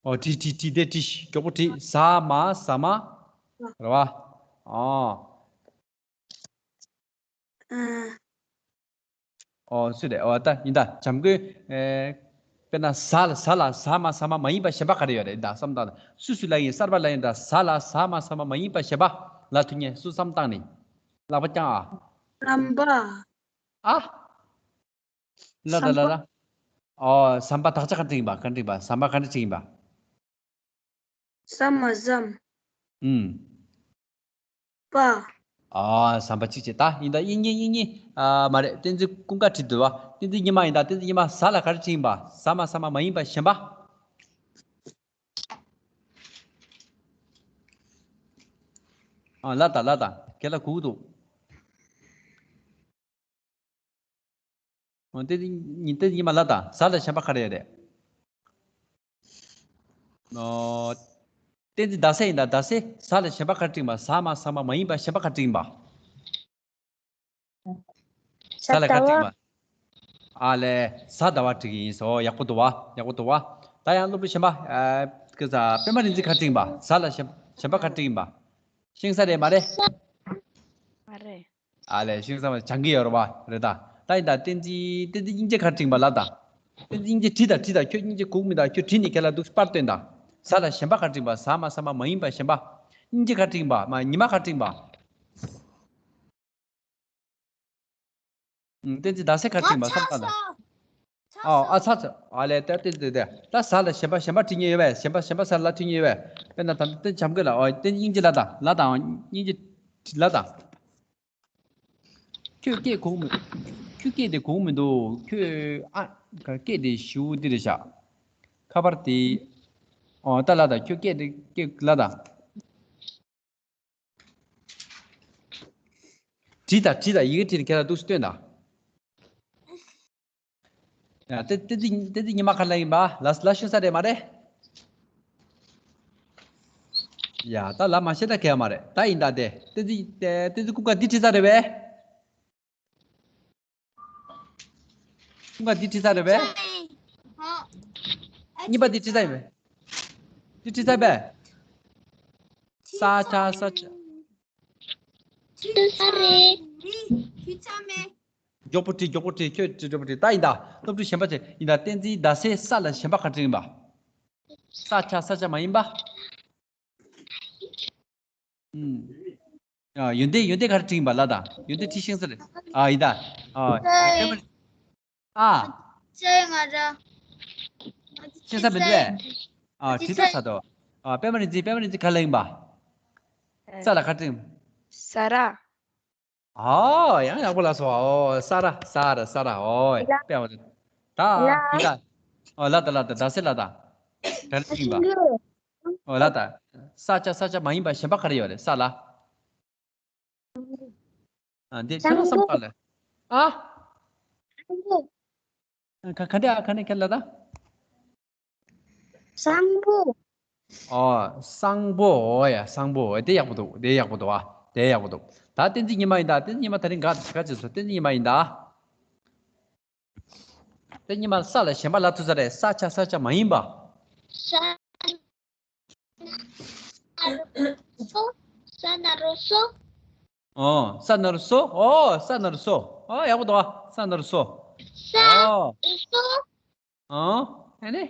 ཨོ་བྲིས་བྲིས་བྲིས་དེ་བྲིས། མགྱོགས་པོ་བྲིས། ཟ་མ་ཟ་མ། རེད་པ། ཨོ། ཨ། ཨོ་སུ་རེད། ཨོ་ད་ཡིན་ད་བྱམས་མགོན། ཨེ། དཔེར་ན་ཟ་ལ་ཟ་ལ་ཟ་མ་ཟ་མ་མ་ཡིན་པ་གཞན་པ་ག་རེ་ཡོད་རེད། ད་བསམ་སྟངས་ལ་སུ་སུ་ལ་ཡིན། གསར་པ་ལ་ཡིན་ད། ཟ་ལ་ཟ་མ་ཟ་མ་མ་ཡིན་པ་གཞན་པ་ལབ་ཐུབ་མཁན་སུ། བསམ་སྟངས་ནི། ལག་པ་བརྐྱངས་ཨ། ཟམ་པ། ཨ། ལ་ད་ལ་ཟམ་པ། ད། ཨོ་ཟམ་པ་དག་ཆ་ག་འདྲ་ཡིན་པ། ག་འདྲ་ཡིན་པ། ཟམ་པ་ག་འདྲ་ཅིག་ཡིན་པ། ཟ་མ་ཟམ། ཨུམ། པ། ཨ་ཟམ་པ་གཅིག་བྱས། ད་ཡིན་ད་དབྱིག་གཉེན། དབྱིག་གཉེན། ཨ་མ་རེད། བསྟན་འཛིན་ཀུན་དགའ་བྲིས་འདུག་པ། བསྟན་འཛིན་ཉི་མ་ཡིན་ད། བསྟན་འཛིན་ཉི་མ་ཟ་ལ་ག་རེ་བྲིས་ཡིན་པ། ཟ་མ་ཟ་མ་མ་ཡིན་པ་གཞན་པ། ཨ་ལ་ད་ལ་ད་རྒན་ལགས་གུག་འདུག་ཨོ་བསྟན་འཛིན་ཉི། བསྟན་འཛིན་ཉི་མ་ལ་ད། ཟ་ལ་གཞན་པ་ག་རེ་ཡོད་རེད། ཨོ། བསྟན་འཛིན་ཟླ་ཟེར་ཡིན་ད། ཟླ་ཟེར་ཟ་ལ་གཞན་པ་ག་རེ་བྲིས་ཡིན་པ། ཟ་མ་ཟ་མ་མ་ཡིན་པ་གཞན་པ་ག་རེ་བྲིས་ཡིན་པ། ཟ་ལ་ག་རེ་བྲིས་ཡིན་པ། ཨ་ལས། ཟ་ཟླ་བ་བྲིས་ཀྱི་ཡིན་སོ། ཡག་པོ་འདུག་པ། ཡག་པོ་འདུག་པ། ད་ཡང་སློབ་ཕྲུག་གཞན་པ། ཨ། ཀི་ཟ། པད་མ་རིག་འཛིན་ག་རེ་བྲིས་ཡིན་པ། ཟ་ལ་གཞན་གཞན་པ་ག་རེ་བྲིས་ཡིན་པ། ཤེས་ས་རེད་མ་རེད། མ་རེད། ཨ་ལས། ཤེས་ས་མ་སྦྱང་གི་ཡོད་རེད་པ། རེད་ད། ད་ཡིན་ད། བསྟན་འཛིན། བསྟན་འཛིན་སྙིང་རྗེ་ག་རེ་བྲིས་ཡིན་པ་ལབ་ད། བསྟན་འཛིན་སྙིང་རྗེ་བྲིས་ད། བྲིས་ད། ཁྱོད་སྙིང་རྗེ་གུག་མིན་ད། ཁྱོད་བྲིས་ནས་ཁྱེད་ལ་འདུག་པར་སྟོན་ད། ཟ་ལ་གཞན་པ་ག་རེ་བྲིས་ཡིན་པ། ཟ་མ་ཟ་མ་མ་ཡིན་པ་གཞན་པ། སྙིང་རྗེ་ག་རེ་བྲིས་ཡིན་པ། མ། ཉི་མ་ག་རེ་བྲིས་ཡིན་པ། ཨུམ། བསྟན་འཛིན་ཟླ་ཟེར་ག་རེ་བྲིས་ཡིན་པ། བསམ་སྟངས་ད། ཨ། ཨ་ཚ་ཚ། ཨ་ལས། ད་དེ་དེ་དེ། ད་ཟ་ལ་གཞན་པ། གཞན་པ་བྲིས་མཁན་ཡོད་པས། གཞན་པ། གཞན་པ་ཟ་ལ་བྲིས་མཁན་ཡོད་པས། དཔེར་ན་ད་བསྟན་བྱམས་མགོན་ལ། ཨོ་བསྟན་འཛིན་སྙིང་རྗེ་ལ་ད། ལ་ད། ཨོ་སྙིང་རྗེ་ལ་ད། ཁྱོད་སྐད་གོ་མི། ཁྱོད་སྐད་དེ་གོ་མི་འདུག་ཁྱོད། ཨ། ག་སྐད་དེ་ཞུ་འདི་རེད་ཤག་ཁ་པར་དེ། ཨོ་ད་ལ་ད། ཁྱོད་སྐད་དེ་སྐད་ལ་ད། བྲིས་ད། བྲིས་ད། ཡི་གེ་བྲིས་ནས་ཁྱེད་ལ་འདུག་སེ་སྟོན་ད། ཡ། དེ་དེ་དེ་དེ་ཉི་མ་ག་ལ་ཡིན་པ། ལ་ལ་ཤོད་ས་རེད་མ་རེད། ཡ། ད་ལ་མ་ཤེས་ད་གལ་མ་རེད། ད་ཡིན་ད། དེ་དེ་དེ་དེ་དེ་ཀུན་དགའ་འདི་བྲིས་ས་རེད་པས། ཀུན་དགའ་འདི་བྲིས་ས་རེད་པས། གཉིས་པ་འདི་བྲིས་ས་ཡིན་པས། འདི་བྲིས་ས་པས། ས་ཆ་ས་ཆ། བྲིས་ས་རེད། མི་བྲིས་ས་མེད། མགྱོགས་པོ་བྲིས། མགྱོགས་པོ་བྲིས། ཁྱོད་བྲིས། མགྱོགས་པོ་བྲིས། ད་ཡིན་ད། སློབ་ཕྲུག་གཞན་པ་ཚོས་ཡིན་ད། བསྟན་འཛིན་ཟླ་ཟེར་ས་ལ་གཞན་པ་ག་རེ་བྲིས་ཡིན་པ། ས་ཆ་ས་ཆ་མ་ཡིན་པ། ཨུམ། ཡ། ཡོན་ཏན། ཡོན་ཏན་ག་རེ་བྲིས་ཡིན་པ་ལབ་དང་། ཡོན་ཏན་བྲིས་ཤེས་ས་རེད། ཨ་ཡིན་ད། ཨ། ཨ། ཤེས་ས་མི་འདུག་ཨེ། ཨ། བྲིས་ཚར་ཚར་འདུག་ཨ། པད་མ་རིག་འཛིན། པད་མ་རིག་འཛིན་ག་ལ་ཡིན་པ། ས་ལ་ག་རེ་བྲིས་ཡིན། ས་ར། ཨོ། ཡང་ཡག་པོ་ལབ་སོང་། ཨོ། ས་ར། ས་ར། ས་ར། ཨོ། ལ། དཔེ་བ་ད། ལ། ཡིན་ད། ཨོ་ལ་ད། ལ་ད། ཟླ་ཟེར་ལ་ད། ག་རེ་བྲིས་ཡིན་པ། ཨོ་ལ་ད། ས་ཆ་ས་ཆ་མ་ཡིན་པ་གཞན་པ་ག་རེ་ཡོད་རེད། ས་ལ། ཨ། འདི་ཁྱེད་རང་བསམ་པ་ལ། ཨ། ག་ག་འདྲ། ཨ། ག་ནས་ཁྱེད་ལ་ད། བཟང་པོ། ཨོ། བཟང་པོ། ཨོ་ཡ། བཟང་པོ། ཨོ་དེ་ཡག་པོ་འདུག་དེ་ཡག་པོ་འདུག་ཨ། དེ་ཡག་པོ་འདུག་ད་བསྟན་འཛིན་ཉི་མ་ཡིན་ད། བསྟན་འཛིན་ཉི་མ་དེ་རིང་ག་ག་ཅི་སོ། བསྟན་འཛིན་ཉི་མ་ཡིན་ད། བསྟན་ཉི་མ་ས་ལ་གཞན་པ་ལབ་ཐུབ་ས་རེད། ས་ཆ་ས་ཆ་མ་ཡིན་པ། ས་ན་རོ་སོ། ས་ན་རོ་སོ། ཨོ། ས་ན་རོ་སོ། ཨོ། ས་ན་རོ་སོ། ཨོ་ཡག་པོ་འདུག་ཨ། ས་ན་རོ་སོ། ས། ཨོ། སོ། ཨོ། ཨ་ནི།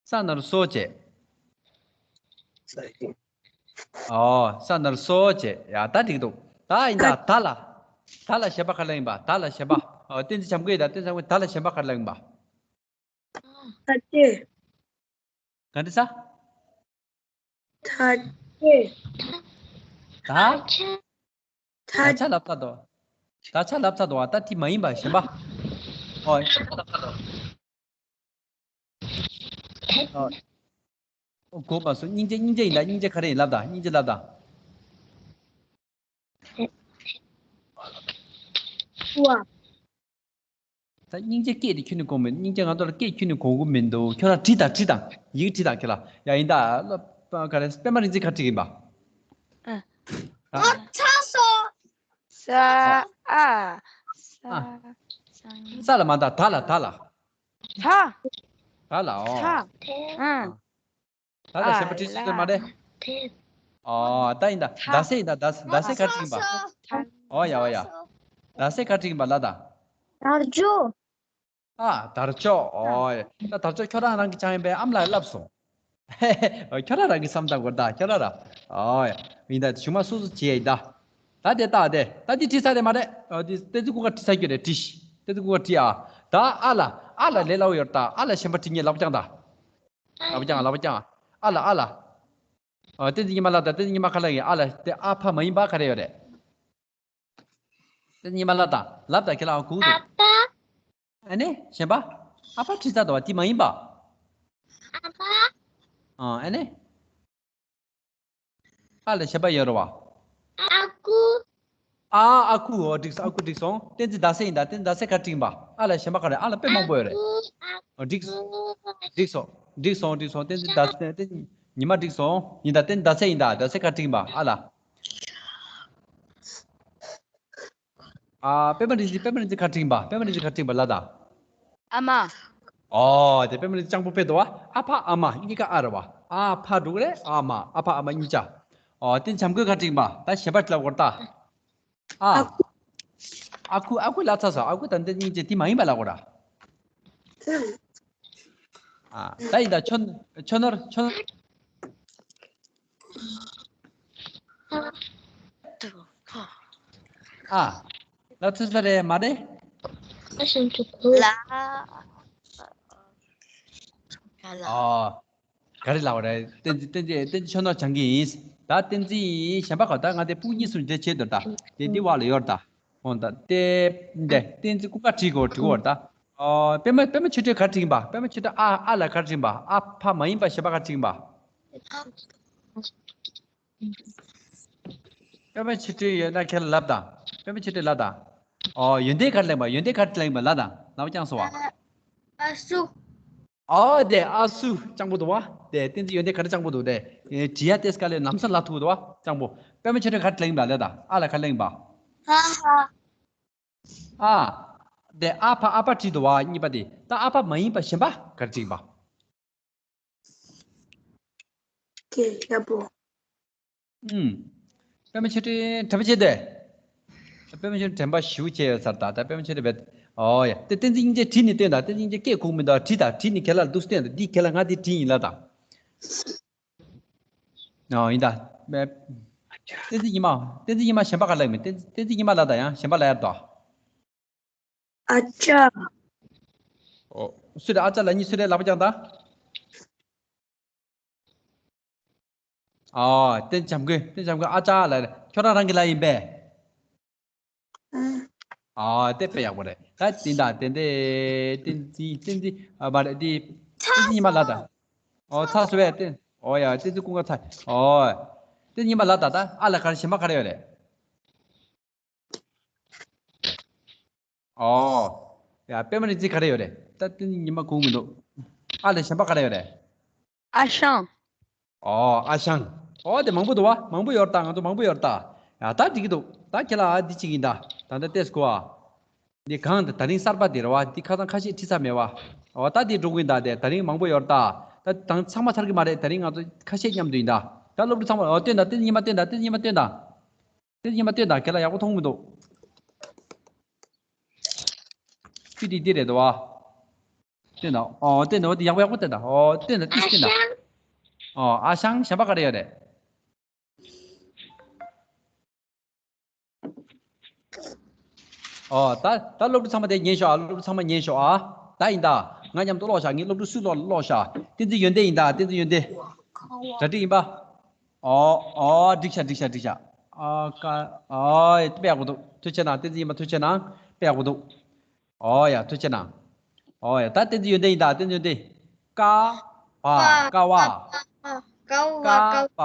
ས་ན་རོ་སོ་བྱས། ཨོ། ས་ན་རོ་སོ་བྱས། ཡ། ད་འགྲིག་འདུག་ད་ཡིན་ད། ད་ལ། ད་ལ་གཞན་པ་ག་ལ་ཡིན་པ། ད་ལ་གཞན་པ། ཨོ། བསྟན་འཛིན་བྱམས་མགོན་ཡིན་ད། བསྟན་འཛིན་བྱམས་མགོན། ད་ལ་གཞན་པ་ག་ལ་ཡིན་པ། ད་ལྟོས། ག་འདྲ་ས། ད་ལྟོས། ད། ད་ཆ། ད་ཆ་ལབ་ཚར་འདུག་ད་ཆ་ལབ་ཚར་འདུག་ཨ། ད་དེ་མ་ཡིན་པ་གཞན་པ། ཨོ། ཨོ། གོ་མ་སོང་། སྙིང་རྗེ། སྙིང་རྗེ་ཡིན་ད། སྙིང་རྗེ་ག་རེ་ཡིན་ལབ་ད། སྙིང་རྗེ་ལབ་ད། ཝ། ད་སྙིང་རྗེ་སྐད་དེ་ཁྱོན་ནས་གོ་མི། སྙིང་རྗེ་ང་ཚོ་ལ་སྐད་ཁྱོན་ནས་གོ་གི་མི་འདུག་ཁྱོད་རང་བྲིས་དང་། བྲིས་དང་། ཡིག་བྲིས་དང་ཁྱོད་ལ། ཡ་ཡིན་ད། ལ་ག་རེ། པད་མ་རིག་འཛིན་ག་བྲིས་ཡིན་པ། ཨ། ཨ། ཚ་སོ། ས། ཨ། ས། ཨ། ས་ལ་མ་ད། ད་ལ། ད་ལ། ད། ད་ལ། ཨོ། ད། ཨ། ད་ལ་གཞན་པ་བྲིས་སྲིད་མ་རེད། ཨོ། ད་ཡིན་ད། ད་ཟེར་ཡིན་ད། ད་ཟེར་ག་བྲིས་ཡིན་པ། ཨོ་ཡ། ཨོ་ཡ། ད་ཟེར་ག་བྲིས་ཡིན་པ་ལ་ད། དར་ལྕོག་ཨ། དར་ལྕོག་ཨོ་ཡ། ད་དར་ལྕོག་ཁྱོད་རང་རང་གི་ཅང་ཡིན་པས། ཨ་མ་ལགས་ལབ་སོང་། ཁྱོད་རང་རང་གི་བསམ་སྟངས་གོ་ད་ཁྱོད་རང་རང་། ཨོ་ཡ། ཡིན་ད། གཞུག་མ་སོ་སོ་བྱེད་ཡ་ཡིན་ད། ད་དེ་ལྟ་དེ། ད་དེ་བྲིས་ཚར་རེད་མ་རེད། ཨོ་དེ་བསྟན་འཛིན་ཀུན་དགའ་བྲིས་ཚར་རྒྱུ་རེད། བྲིས། བསྟན་འཛིན་ཀུན་དགའ་བྲིས་ཨ། ད་ཨ་ལ། ཨ་ལ་ལས་སླ་བོ་ཡོད་ད། ཨ་ལ་གཞན་པ་བྲིས་ཉེ་ལབ་ཀྱང་ད། ལབ་ཀྱང་། ལབ་ཀྱང་། ཨ་ལ། ཨ་ལ། ཨོ་བསྟན་འཛིན་ཉི་མ་ལ་ད། བསྟན་འཛིན་ཉི་མ་ག་ལ་ཡིན། ཨ་ལ་དེ་ཨ་ཕ་མ་ཡིན་པ་ག་རེ་ཡོད་རེད། དེ་ཉི་མ་ལ་ད། ལབ་ད་ཁྱེད་ལ་ཨ་ཁུ་དང་། ཨ་ཕ། ཨ་ནི་གཞན་པ། ཨ་ཕ་བྲིས་ཚར་དོ་བ། དེ་མ་ཡིན་པ། ཨ་མ། ཨ་ཨ་ནི། ཨ་ལ་གཞན་པ་ཡོད་རེད་བ། ཨ་ཁུ། ཨ་ཨ་ཁུ། འོ་འགྲིག་སོང་། ཨ་ཁུ་འགྲིག་སོང་། བསྟན་འཛིན་ཟླ་གསལ་ཡིན་ད། བསྟན་འཛིན་ཟླ་གསལ་ག་བྲིས་ཡིན་པ། ཨ་ལ་གཞན་པ་ག་རེ། ཨ་ལ་དཔེ་མང་པོ་ཡོད་རེད། ཨ་ཁུ། ཨ་འགྲིག་ཁུ། འགྲིག་སོང་། འགྲིག་སོང་། འགྲིག་སོང་། བསྟན་འཛིན་ཟླ་གསལ། བསྟན་འཛིན་ཉི་མ་འགྲིག་སོང་། ཡིན་ད། བསྟན་འཛིན་ཟླ་གསལ་ཡིན་ད། ཟླ་གསལ་ག་བྲིས་ཡིན་པ། ཨ་ལ། ཨ། པད་མ་རིག་འཛིན། པད་མ་རིག་འཛིན་ག་བྲིས་ཡིན་པ། པད་མ་རིག་འཛིན་ག་བྲིས་ཡིན་པ་ལ་ད། ཨ་མ། ཨོ་དེ་པད་མ་རིག་འཛིན་སྤྱང་པོ་དཔེ་འདུག་བ། ཨ་ཕ་ཨ་མ་གཉིས་ཀ་ཨ་རེད་བ། ཨ་ཕ་འགྲོ་གི་རེད། ཨ་མ། ཨ་ཕ་ཨ་མ་གཉིས་ཆ། ཨོ་དེ་བྱམས་མགོན་ག་བྲིས་ཡིན་པ། ད་གཞན་པ་ལབ་དགོས་ད། ཨ། ཨ་ཁུ། ཨ་ཁུ་ལབ་ཚར་སོང་། ཨ་ཁུ་ད་འདི་གཉིས་ཆ་དེ་མ་ཡིན་པ་ལབ་དགོས་ར། ཨ། ད་ཡིན་ད། ཆོ། ཆོ་ནོར། ཆོ། ཨ། ལ་ཚོད་ཚོད་རེད་མ་རེད། ཨ་ཞང་ཆུ་ཁུ། ལ། ལ། ཨ། ག་རེ་ལབ་པ་རེད། བསྟན་འཛིན། བསྟན་འཛིན། བསྟན་འཛིན་ཆོ་ནོར་སྦྱང་གི་ཡིན། ད་བསྟན་འཛིན་གཞན་པ་ག་ད། ང་དེ་སྤུ་གུ་གཉིས་གསུམ་དེ་བྱེད་འདོད་ད། དེ་འདི་བ་ལ་ཡོད་ད། འོ་ད་དེ་འདི་བསྟན་འཛིན་ཀུན་དགའ་བྲིས་གོ། བྲིས་གོ་ད། ཨོ་པད་མ། པད་མ་ཆོས་སྒྲོན་ག་བྲིས་ཡིན་པ། པད་མ་ཆོས་སྒྲོན་ཨ། ཨ་ལ་ག་བྲིས་ཡིན་པ། ཨ་ཕ་མ་ཡིན་པ་གཞན་པ་ག་བྲིས་ཡིན་པ། པད་མ་ཆོས་སྒྲོན་ཡོད་ན་ཁྱེད་ལབ་དང་། པད་མ་ཆོས་སྒྲོན་ལབ་དང་། ཨོ་ཡོན་ཏན་ག་རེ་ལེན་པ། ཡོན་ཏན་ག་རེ་ལེན་པ་ལབ་དང་། ལབ་ཀྱང་སོང་བ། ཨ་སུ། ཨོ་དེ་ཨ་སུ་སྤྱང་པོ་འདུག་བ། དེ་བསྟན་འཛིན་ཡོན་ཏན་ག་རེ་སྤྱང་པོ་འདུག་དེ་བྲིས་ཡ་ཏེས་ཀ་ལེ་ལམ་སང་ལབ་ཐུབ་འདུག་བ། སྤྱང་པོ། པད་མ་ཆོས་སྒྲོན་ག་རེ་ལེན་པ་ལབ་དང་། ཨ་ལ་ག་རེ་ལེན་པ། ཧ་ཧ། ཨ། དེ་ཨ་ཕ་ཨ་ཕ་བྲིས་འདུག་བ་གཉིས་པ་དེ། ད་ཨ་ཕ་མ་ཡིན་པ་གཞན་པ་ག་རེ་བྲིས་པ། ཀེ་ཡག་པོ། ཨུམ། པད་མ་ཆོས་སྒྲོན་དྲན་པ་བྱེད་དེ། པད་མ་ཆོས་སྒྲོན་དྲན་པ་ཞེ་པོ་བྱས་ཡོད་ས་རེད་ད། ད་པད་མ་ཆོས་སྒྲོན་བེད། ཨོ་ཡ། དེ་བསྟན་འཛིན་སྙིང་རྗེ་བྲིས་ནས་སྟོན་དང་། བསྟན་འཛིན་སྙིང་རྗེ་སྐད་གོ་མི་འདུག་བྲིས་དང་། བྲིས་ནས་ཁྱེད་ལ་ལྟོས་སྟོན་དང་། འདི་ཁྱེད་ལ་ང་འདི་བྲིས་ཡིན་ལབ་དང་། ཨོ་ཡིན་ད། བསྟན་འཛིན་ཉི་མ། བསྟན་འཛིན་ཉི་མ་གཞན་པ་ག་ལབ་མི། བསྟན་བསྟན་འཛིན་ཉི་མ་ལབ་དང་། ཡང་གཞན་པ་ལབ་ཡ་འདུག་ཨ་ཅག་ཨོ། སུ་རེད་ཨ་ཅག་ལབ་མཁན། སུ་རེད་ལག་པ་བརྐྱངས་དང་། ཨོ། བསྟན་བྱམས་མགོན། བསྟན་བྱམས་མགོན་ཨ་ཅག་ལབ་རེད། ཁྱོད་རང་རང་གི་ལབ་ཡིན་པས། ཨ། ཨོ་དེ་དཔེ་ཡག་པོ་རེད། ད་དེ་འདྲ་དེ་འདྲ། བསྟན་འཛིན། བསྟན་འཛིན། ཨ་མ་རེད་དེ། བསྟན་འཛིན་ཉི་མ་ལབ་དང་། ཨོ་ཚ་སུ་བས་བསྟན། ཨོ་ཡ། བསྟན་འཛིན་ཀུན་དགའ་ཚ། ཨོ། བསྟན་འཛིན་ཉི་མ་ལབ་དང་། ད་ཨ་ལ་ག་རེ་གཞན་པ་ག་རེ་ཡོད་རེད། ཨོ། ཡ་པད་མ་རིག་འཛིན་ག་རེ་ཡོད་རེད། ད་དེ་ཉི་མ་གོ་མི་འདུག་ཨ་ལ་གཞན་པ་ག་རེ་ཡོད་རེད། ཨ་ཞང་། ཨོ་ཨ་ཞང་། ཨོ་དེ་མང་པོ་འདུག་བ། མང་པོ་ཡོད་ད། ང་ཚོ་མང་པོ་ཡོད་ད། ཡ་ད་འགྲིག་གི་འདུག་ད་ཁྱེད་ལ་ཨ་འདི་གཅིག་ཡིན་ད། ད་ལྟ་ཏེས་གོ་ཨ། འདི་གང་ད། ད་རིང་གསར་པ་འདི་རེད་བ། འདི་ཁ་སང་ཁ་ཤས་ཁྲིད་ཚར་མེད་བ། ཨོ་ད་འདི་འགྲོ་གི་ཡིན་ད། དེ་ད་རིང་མང་པོ་ཡོད་ད། ད་ད་ཚང་མ་ཚར་གི་མ་རེད། ད་རིང་ང་ཚོ་ཁ་ཤས་མཉམ་དུ་ཡིན་ད། ད་སློབ་ཕྲུག་ཚང་མ་ཨོ་སྟོན་ད། དེ་ཉི་མ་སྟོན་ད། དེ་ཉི་མ་སྟོན་ད། དེ་ཉི་མ་སྟོན་དང་། ཁྱེད་ལ་ཡག་པོ་མཐོང་མི་འདུག་ཁྱོད་འདི་འདི་རེད་དོ་བ། སྟོན་དང་། ཨོ་སྟོན་དང་། འོ་དེ་ཡག་པོ་ཡག་པོ་སྟོན་དང་། ཨོ་སྟོན་དང་། ཏིས་སྟོན་དང་། ཨོ་ཨ་ཞང་། གཞན་པ་ག་རེ་ཡོད་རེད། ཨོ་ད་ད་སློབ་ཕྲུག་ཚང་མ་དེ་ཉན་ཤོག་ཨ། སློབ་ཕྲུག་ཚང་མ་ཉན་ཤོག་ཨ། ད་ཡིན་ད། ང་མཉམ་དུ་ཀློག་ཤག་ངའི་སློབ་ཕྲུག་སུས་ཀློག་ཀློག་ཤག་བསྟན་འཛིན་ཡོན་ཏན་ཡིན་ད། བསྟན་འཛིན་ཡོན་ཏན། གྲ་སྒྲིག་ཡིན་པ། ཨོ་ཨོ་འགྲིག་ཤག་འགྲིག་ཤག་འགྲིག་ཤག་ཨ་ཀ་ཨོ་དཔེ་ཡག་པོ་འདུག་ཐུགས་རྗེ་གནང་། བསྟན་འཛིན་ཡིན་པ་ཐུགས་རྗེ་གནང་། དཔེ་ཡག་པོ་འདུག་ཨོ་ཡ། ཐུགས་རྗེ་གནང་། ཨོ་ཡ། ད་བསྟན་འཛིན་ཡོན་ཏན་ཡིན་ད། བསྟན་འཛིན་ཡོན་ཏན། ཀ་བ་ཀ་བ། ཀ་བ་ཀ་བ།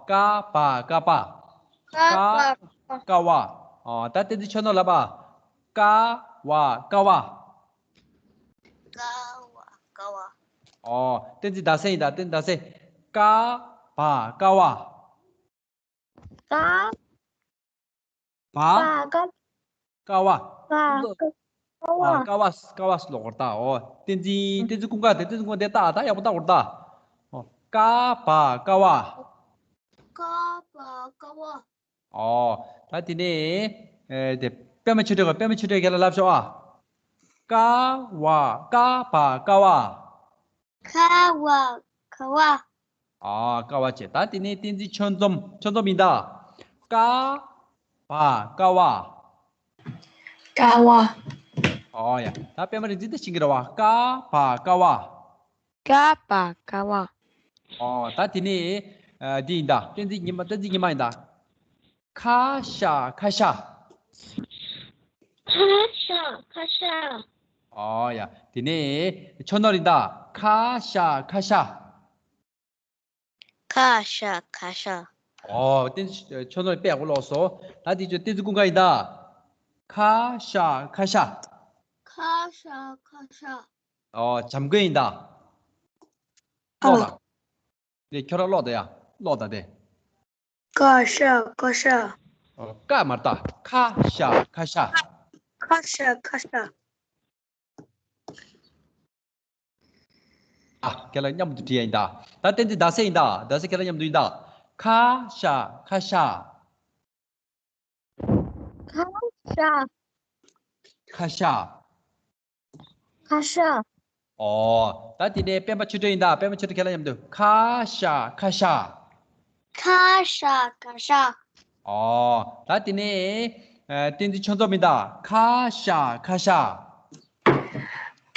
ཀ་བ་ཀ་བ། ཀ་བ་ཀ་བ། ཨོ་ད་བསྟན་འཛིན་ཆོས་ནོར་ལབ་པ། ཀ་བ་ཀ་བ། ཀ་བ་ཀ་བ། ཨོ་བསྟན་འཛིན་ཟླ་གསལ་ཡིན་ད། བསྟན་འཛིན་ཟླ་གསལ། ཀ་བ་ཀ་བ། ཀ་བ་བ། ཀ་ཀ་བ། ཀ་ཀ་བ། ཀ་བ། ཀ་བ་ཀ་བ་ལོག་གོ་ད། ཨོ་བསྟན་འཛིན། བསྟན་འཛིན་ཀུན་དགའ་དེ། བསྟན་འཛིན་ཀུན་དགའ་དེ་ད་ཡག་པོ་ད་གོ་ད། ཨོ་ཀ་བ་ཀ་བ། ཀ་བ་ཀ་བ། ཨོ་ད་དེ་ནས་ཨེ་དེ་པད་མ་ཆོས་སྒྲོན། པད་མ་ཆོས་སྒྲོན་ཁྱེད་ལ་ལབ་ཤོག་ཨ། ཀ་བ། ཀ་བ་ཀ་བ། ཀ་བ་ཀ་བ། ཨ་ཀ་བ་བྱས། ད་དེ་ནས་བསྟན་འཛིན་ཆོས་འཛོམས། ཆོས་འཛོམས་ཡིན་ད། ཀ་བ་ཀ་བ། ཀ་བ། ཨོ་ཡ། ད་པད་མ་རིག་འཛིན་ད་ཤེས་ཀྱི་རེད་བ། ཀ་བ་ཀ་བ། ཀ་བ་ཀ་བ། ཨོ་ད་དེ་ནས་ཨ་འདི་ཡིན་ད། བསྟན་འཛིན་ཉི་མ། བསྟན་འཛིན་ཉི་མ་ཡིན་ད། ཁ་ཤ་ཁ་ཤ། ཁ་ཤ་ཁ་ཤ། ཨོ་ཡ། དེ་ནས་ཆོས་ནོར་ཡིན་ད། ཁ་ཤ་ཁ་ཤ། ཁ་ཤ་ཁ་ཤ། ཨོ་བསྟན་འཛིན་ཆོས་ནོར་དཔེ་ཡག་པོ་ཀློག་སོང་། ད་དེ་ཚོ་བསྟན་འཛིན་ཀུན་དགའ་ཡིན་ད། ཁ་ཤ་ཁ་ཤ། ཁ་ཤ་ཁ་ཤ། ཨོ་བྱམས་མགོན་ཡིན་ད། ཀློག་ད། དེ་ཁྱོད་རང་ཀློག་ད་ཡ། ཀློག་ད་དེ། ཀ་ཤ་ཀ་ཤ། ཨོ་ཀ་མ་རེད་ད། ཁ་ཤ་ཁ་ཤ། ཁ་ཤ་ཁ་ཤ། ཨ་ཁྱེད་ལ་མཉམ་དུ་བྲིས་ཡ་ཡིན་ད། ད་བསྟན་འཛིན་ཟླ་གསལ་ཡིན་ད། ཟླ་གསལ་ཁྱེད་ལ་མཉམ་དུ་ཡིན་ད། ཁ་ཤ་ཁ་ཤ། ཁ་ཤ། ཁ་ཤ། ཁ་ཤ། ཨོ་ད་དེ་ནས་པད་མ་ཆོས་སྒྲོན་ཡིན་ད། པད་མ་ཆོས་སྒྲོན་ཁྱེད་ལ་མཉམ་དུ། ཁ་ཤ་ཁ་ཤ། ཁ་ཤ་ཁ་ཤ། ཨོ་ད་དེ་ནས་ཨ་བསྟན་འཛིན་ཆོས་འཛོམས་ཡིན་ད། ཁ་ཤ་ཁ་ཤ།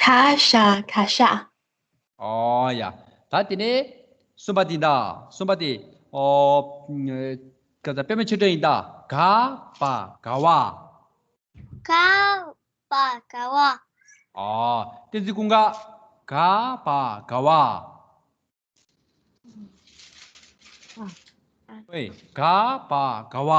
ཁ་ཤ་ཁ་ཤ། ཨོ་ཡ། ད་དེ་ནས་གསུམ་པ་དེ་ཡིན་ད། གསུམ་པ་དེ། ཨོ་ག་ད་པད་མ་ཆོས་སྒྲོན་ཡིན་ད། ག་བ་ག་བ། ག་བ་ག་བ། ཨོ་བསྟན་འཛིན་ཀུན་དགའ། ག་བ་ག་བ། ཨོའི་ག་བ་ག་བ།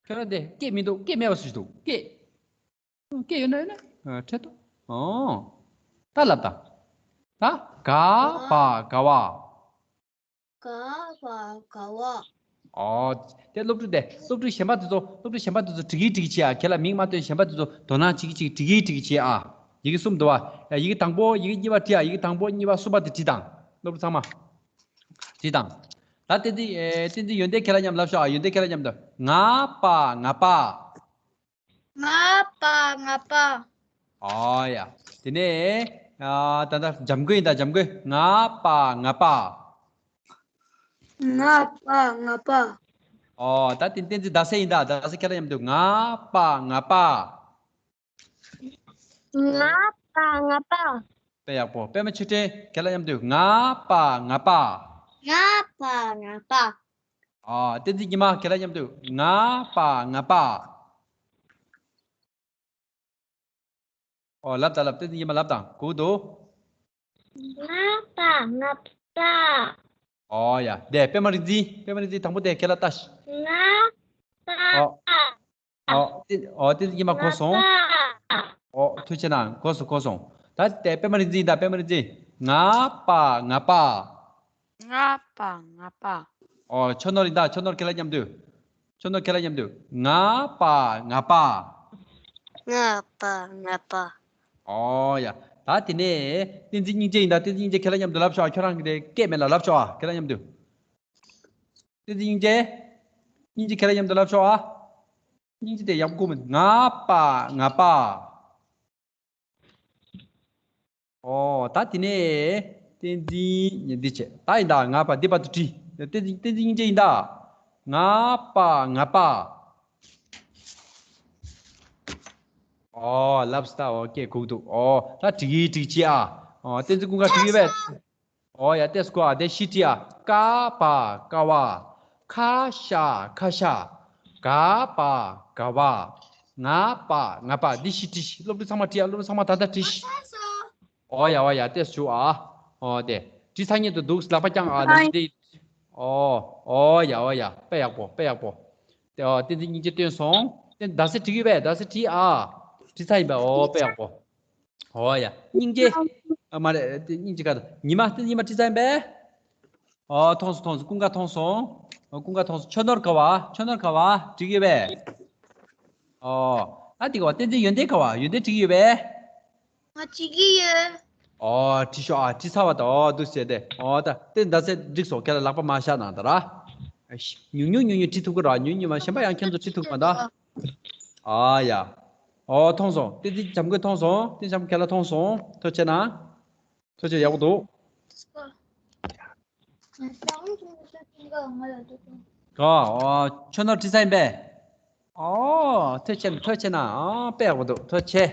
ཁྱོད་རང་དེ་སྐད་མི་འདུག་སྐད་མེད་པ་སུ་ཞིག་འདུག་སྐད། སྐད་ཡོད་ན་ཡོད་ན་ཨ་འཕྲད་དོ། ཨོ་ད་ལབ་དང་། ད་ག་བ་ག་བ། ག་བ་ག་བ། ཨོ་དེ་སློབ་ཕྲུག་དེ། སློབ་ཕྲུག་གཞན་པ་དེ་ཚོ། སློབ་ཕྲུག་གཞན་པ་དེ་ཚོ་བྲིས་ཀྱི་བྲིས་ཀྱི་བྱེད་ཨ། ཁྱེད་ལ་མིང་མ་བཏོན། གཞན་པ་དེ་ཚོ་དོ་སྣང་བྱེད་ཀྱི་བྱེད། བྲིས་ཀྱི་བྲིས་ཀྱི་བྱེད་ཨ། ཡི་གེ་གསུམ་འདུག་ཨ། ཡི་གེ་གཉིས་པ་བྲིས་ཨ། ཡི་གེ་དང་པོ་གཉིས་པ་གསུམ་པ་དེ་བྲིས་དང་། སློབ་ཕྲུག་ཚང་མ་བྲིས་དང་། ད་བསྟན་འཛིན་ཨེ་བསྟན་འཛིན་ཡོན་ཏན་ཁྱེད་ལ་མཉམ་ལབ་ཤོག་ཨ། ཡོན་ཏན་ཁྱེད་ལ་མཉམ་དུ། ང་པ་ང་པ། ང་པ་ང་པ། ཨོ་ཡ། དེ་ནས་ཨ་ད་ལྟ་འཇམ་མགོན་ཡིན་ད། འཇམ་མགོན། ང་པ་ང་པ། ང་པ་ང་པ། ཨོ་ད་དེ་བསྟན་འཛིན་ཟླ་གསལ་ཡིན་ད། ཟླ་གསལ་ཁྱེད་ལ་མཉམ་དུ། ང་པ་ང་པ། ང་པ་ང་པ། དཔེ་ཡག་པོ། པད་མ་ཆོས་སྒྲོན་ཁྱེད་ལ་མཉམ་དུ། ང་པ་ང་པ། ང་པ་ང་པ། ཨ་བསྟན་འཛིན་ཉི་མ་ཁྱེད་ལ་མཉམ་དུ། ང་པ་ང་པ། ཨོ་ལབ་དང་། ལབ། བསྟན་འཛིན་ཉི་མ་ལབ་དང་། གུག་འདུག་ང་པ་ང་པ། ཨོ་ཡ། དེ་པད་མ་རིག་འཛིན། པད་མ་རིག་འཛིན་དང་པོ་དེ་ཁྱེད་ལ་ལྟ་ཤི། ང་པ། ཨོ། ཨོ། ཨོ་བསྟན་འཛིན་ཉི་མ་གོ་སོང་། ང་པ། ཨོ་ཐུགས་རྗེ་གནང་། གོ་སོང་། གོ་སོང་། ད་དེ་པད་མ་རིག་འཛིན་ད། པད་མ་རིག་འཛིན། ང་པ་ང་པ། ང་པ་ང་པ། ཨོ་ཆོས་ནོར་ཡིན་ད། ཆོས་ནོར་ཁྱེད་ལ་མཉམ་དུ། ཆོས་ནོར་ཁྱེད་ལ་མཉམ་དུ། ང་པ་ང་པ། ང་པ་ང་པ། ཨོ་ཡ། ད་དེ་ནས་བསྟན་འཛིན་སྙིང་རྗེ་ཡིན་ད། བསྟན་འཛིན་སྙིང་རྗེ་ཁྱེད་ལ་མཉམ་དུ་ལབ་ཤོག་ཨ། ཁྱོད་རང་གི་དེ་སྐད་མེད་ལ་ལབ་ཤོག་ཨ། ཁྱེད་ལ་མཉམ་དུ། བསྟན་འཛིན་སྙིང་རྗེ། སྙིང་རྗེ་ཁྱེད་ལ་མཉམ་དུ་ལབ་ཤོག་ཨ། སྙིང་རྗེ་དེ་ཡག་པོ་གོ་མི་འདུག་ང་པ་ང་པ། ཨོ་ད་དེ་ནས་བསྟན་འཛིན་འདི་བྱས། ད་ཡིན་ད། ང་པ་འདི་བར་དུ་བྲིས། བསྟན་འཛིན། བསྟན་འཛིན་སྙིང་རྗེ་ཡིན་ད། ང་པ་ང་པ། ཨོ་ལབ་སྟ། ཨོ་སྐད་གུག་འདུག་ཨོ་ད་བྲིས་ཀྱི་བྲིས་ཀྱི་བྱེད་ཨ། ཨོ་བསྟན་འཛིན་ཀུན་དགའ་བྲིས་ཡོད་པས། ཨོ་ཡ། ཏེས་ཀོ་ཨ། དེ་ཤི་ཏི་ཨ། ཀ་པ་ཀ་བ། ཁ་ཤ་ཁ་ཤ། ག་པ་ག་བ། ང་པ་ང་པ། འདི་ཤི་བྲིས་ཤི། སློབ་ཕྲུག་ཚང་མ་བྲིས་ཨ། སློབ་ཕྲུག་ཚང་མ་ད་ལྟ་བྲིས་ཤི། ཨོ་ཡ་ཨོ་ཡ། ཏེས་ཞུ་ཨ། ཨོ་དེ་བྲིས་ཚར་ཉིད་དུ་འདུག་ལག་པ་བརྐྱང་ཨ། ནམ་ཞིག་དེ། ཨོ་ཨོ་ཡ་ཨོ་ཡ། དཔེ་ཡག་པོ་དཔེ་ཡག་པོ། དེ་ཨོ་བསྟན་འཛིན་སྙིང་རྗེ་བཏོན་སོང་། དེ་ཟླ་ཚེས་བྲིས་ཡོད་པས། ཟླ་ཚེས་བྲིས་ཨ། བྲིས་ཚར་ཡིན་པས། ཨོ་དཔེ་ཡག་པོ། ཨོ་ཡ། སྙིང་རྗེ། ཨ་མ་རེད། དེ་སྙིང་རྗེ་ག་དང་ཉི་མ། དེ་ཉི་མ་བྲིས་ཚར་ཡིན་པས། ཨོ་མཐོང་སོང་མཐོང་སོང་། ཀུན་དགའ་མཐོང་སོང་། ཨོ་ཀུན་དགའ་མཐོང་སོང་། ཆོས་ནོར་ག་བ། ཆོས་ནོར་ག་བ་བྲིས་ཡོད་པས། ཨོ་ཨ་དེ་ག་བ། བསྟན་འཛིན་ཡོན་ཏན་ག་བ། ཡོན་ཏན་བྲིས་ཡོད་པས། ང་བྲིས་ཀྱི་ཡོད། ཨོ་བྲིས་ཤོག་ཨ། བྲིས་ཚར་བ་དང་། ཨོ་འདུག་ཟེར་ཏེ། ཨོ་ད་དེ་ཟླ་ཚེས་འགྲིག་སོང་། ཁྱེད་ལ་ལག་པ་མ་བཞག་ན་ད་ར། ཉུང་ཉུང་ཉུང་ཉུང་བྲིས་ཐུབ་ཀྱི་ར། ཉུང་ཉུང་མ་གཞན་པ་ཡང་ཁྱེད་ཚོ་བྲིས་ཐུབ་མ་ད། ཨ་ཡ། ཨོ་མཐོང་སོང་། བསྟན་འཛིན་བྱམས་མགོན་མཐོང་སོང་། བསྟན་འཛིན་བྱམས་མགོན་ཁྱེད་ལ་མཐོང་སོང་། ཐུགས་རྗེ་ཆེ་གནང་། ཐུགས་རྗེ་ཆེ། ཡག་པོ་འདུག་ཨོ་ཆོས་ནོར་བྲིས་ཚར་ཡིན་པས། ཨོ་ཐུགས་རྗེ་ཆེ་ཐུགས་རྗེ་ཆེ་གནང་། ཨོ་དཔེ་ཡག་པོ་འདུག་ཐུགས་རྗེ་ཆེ།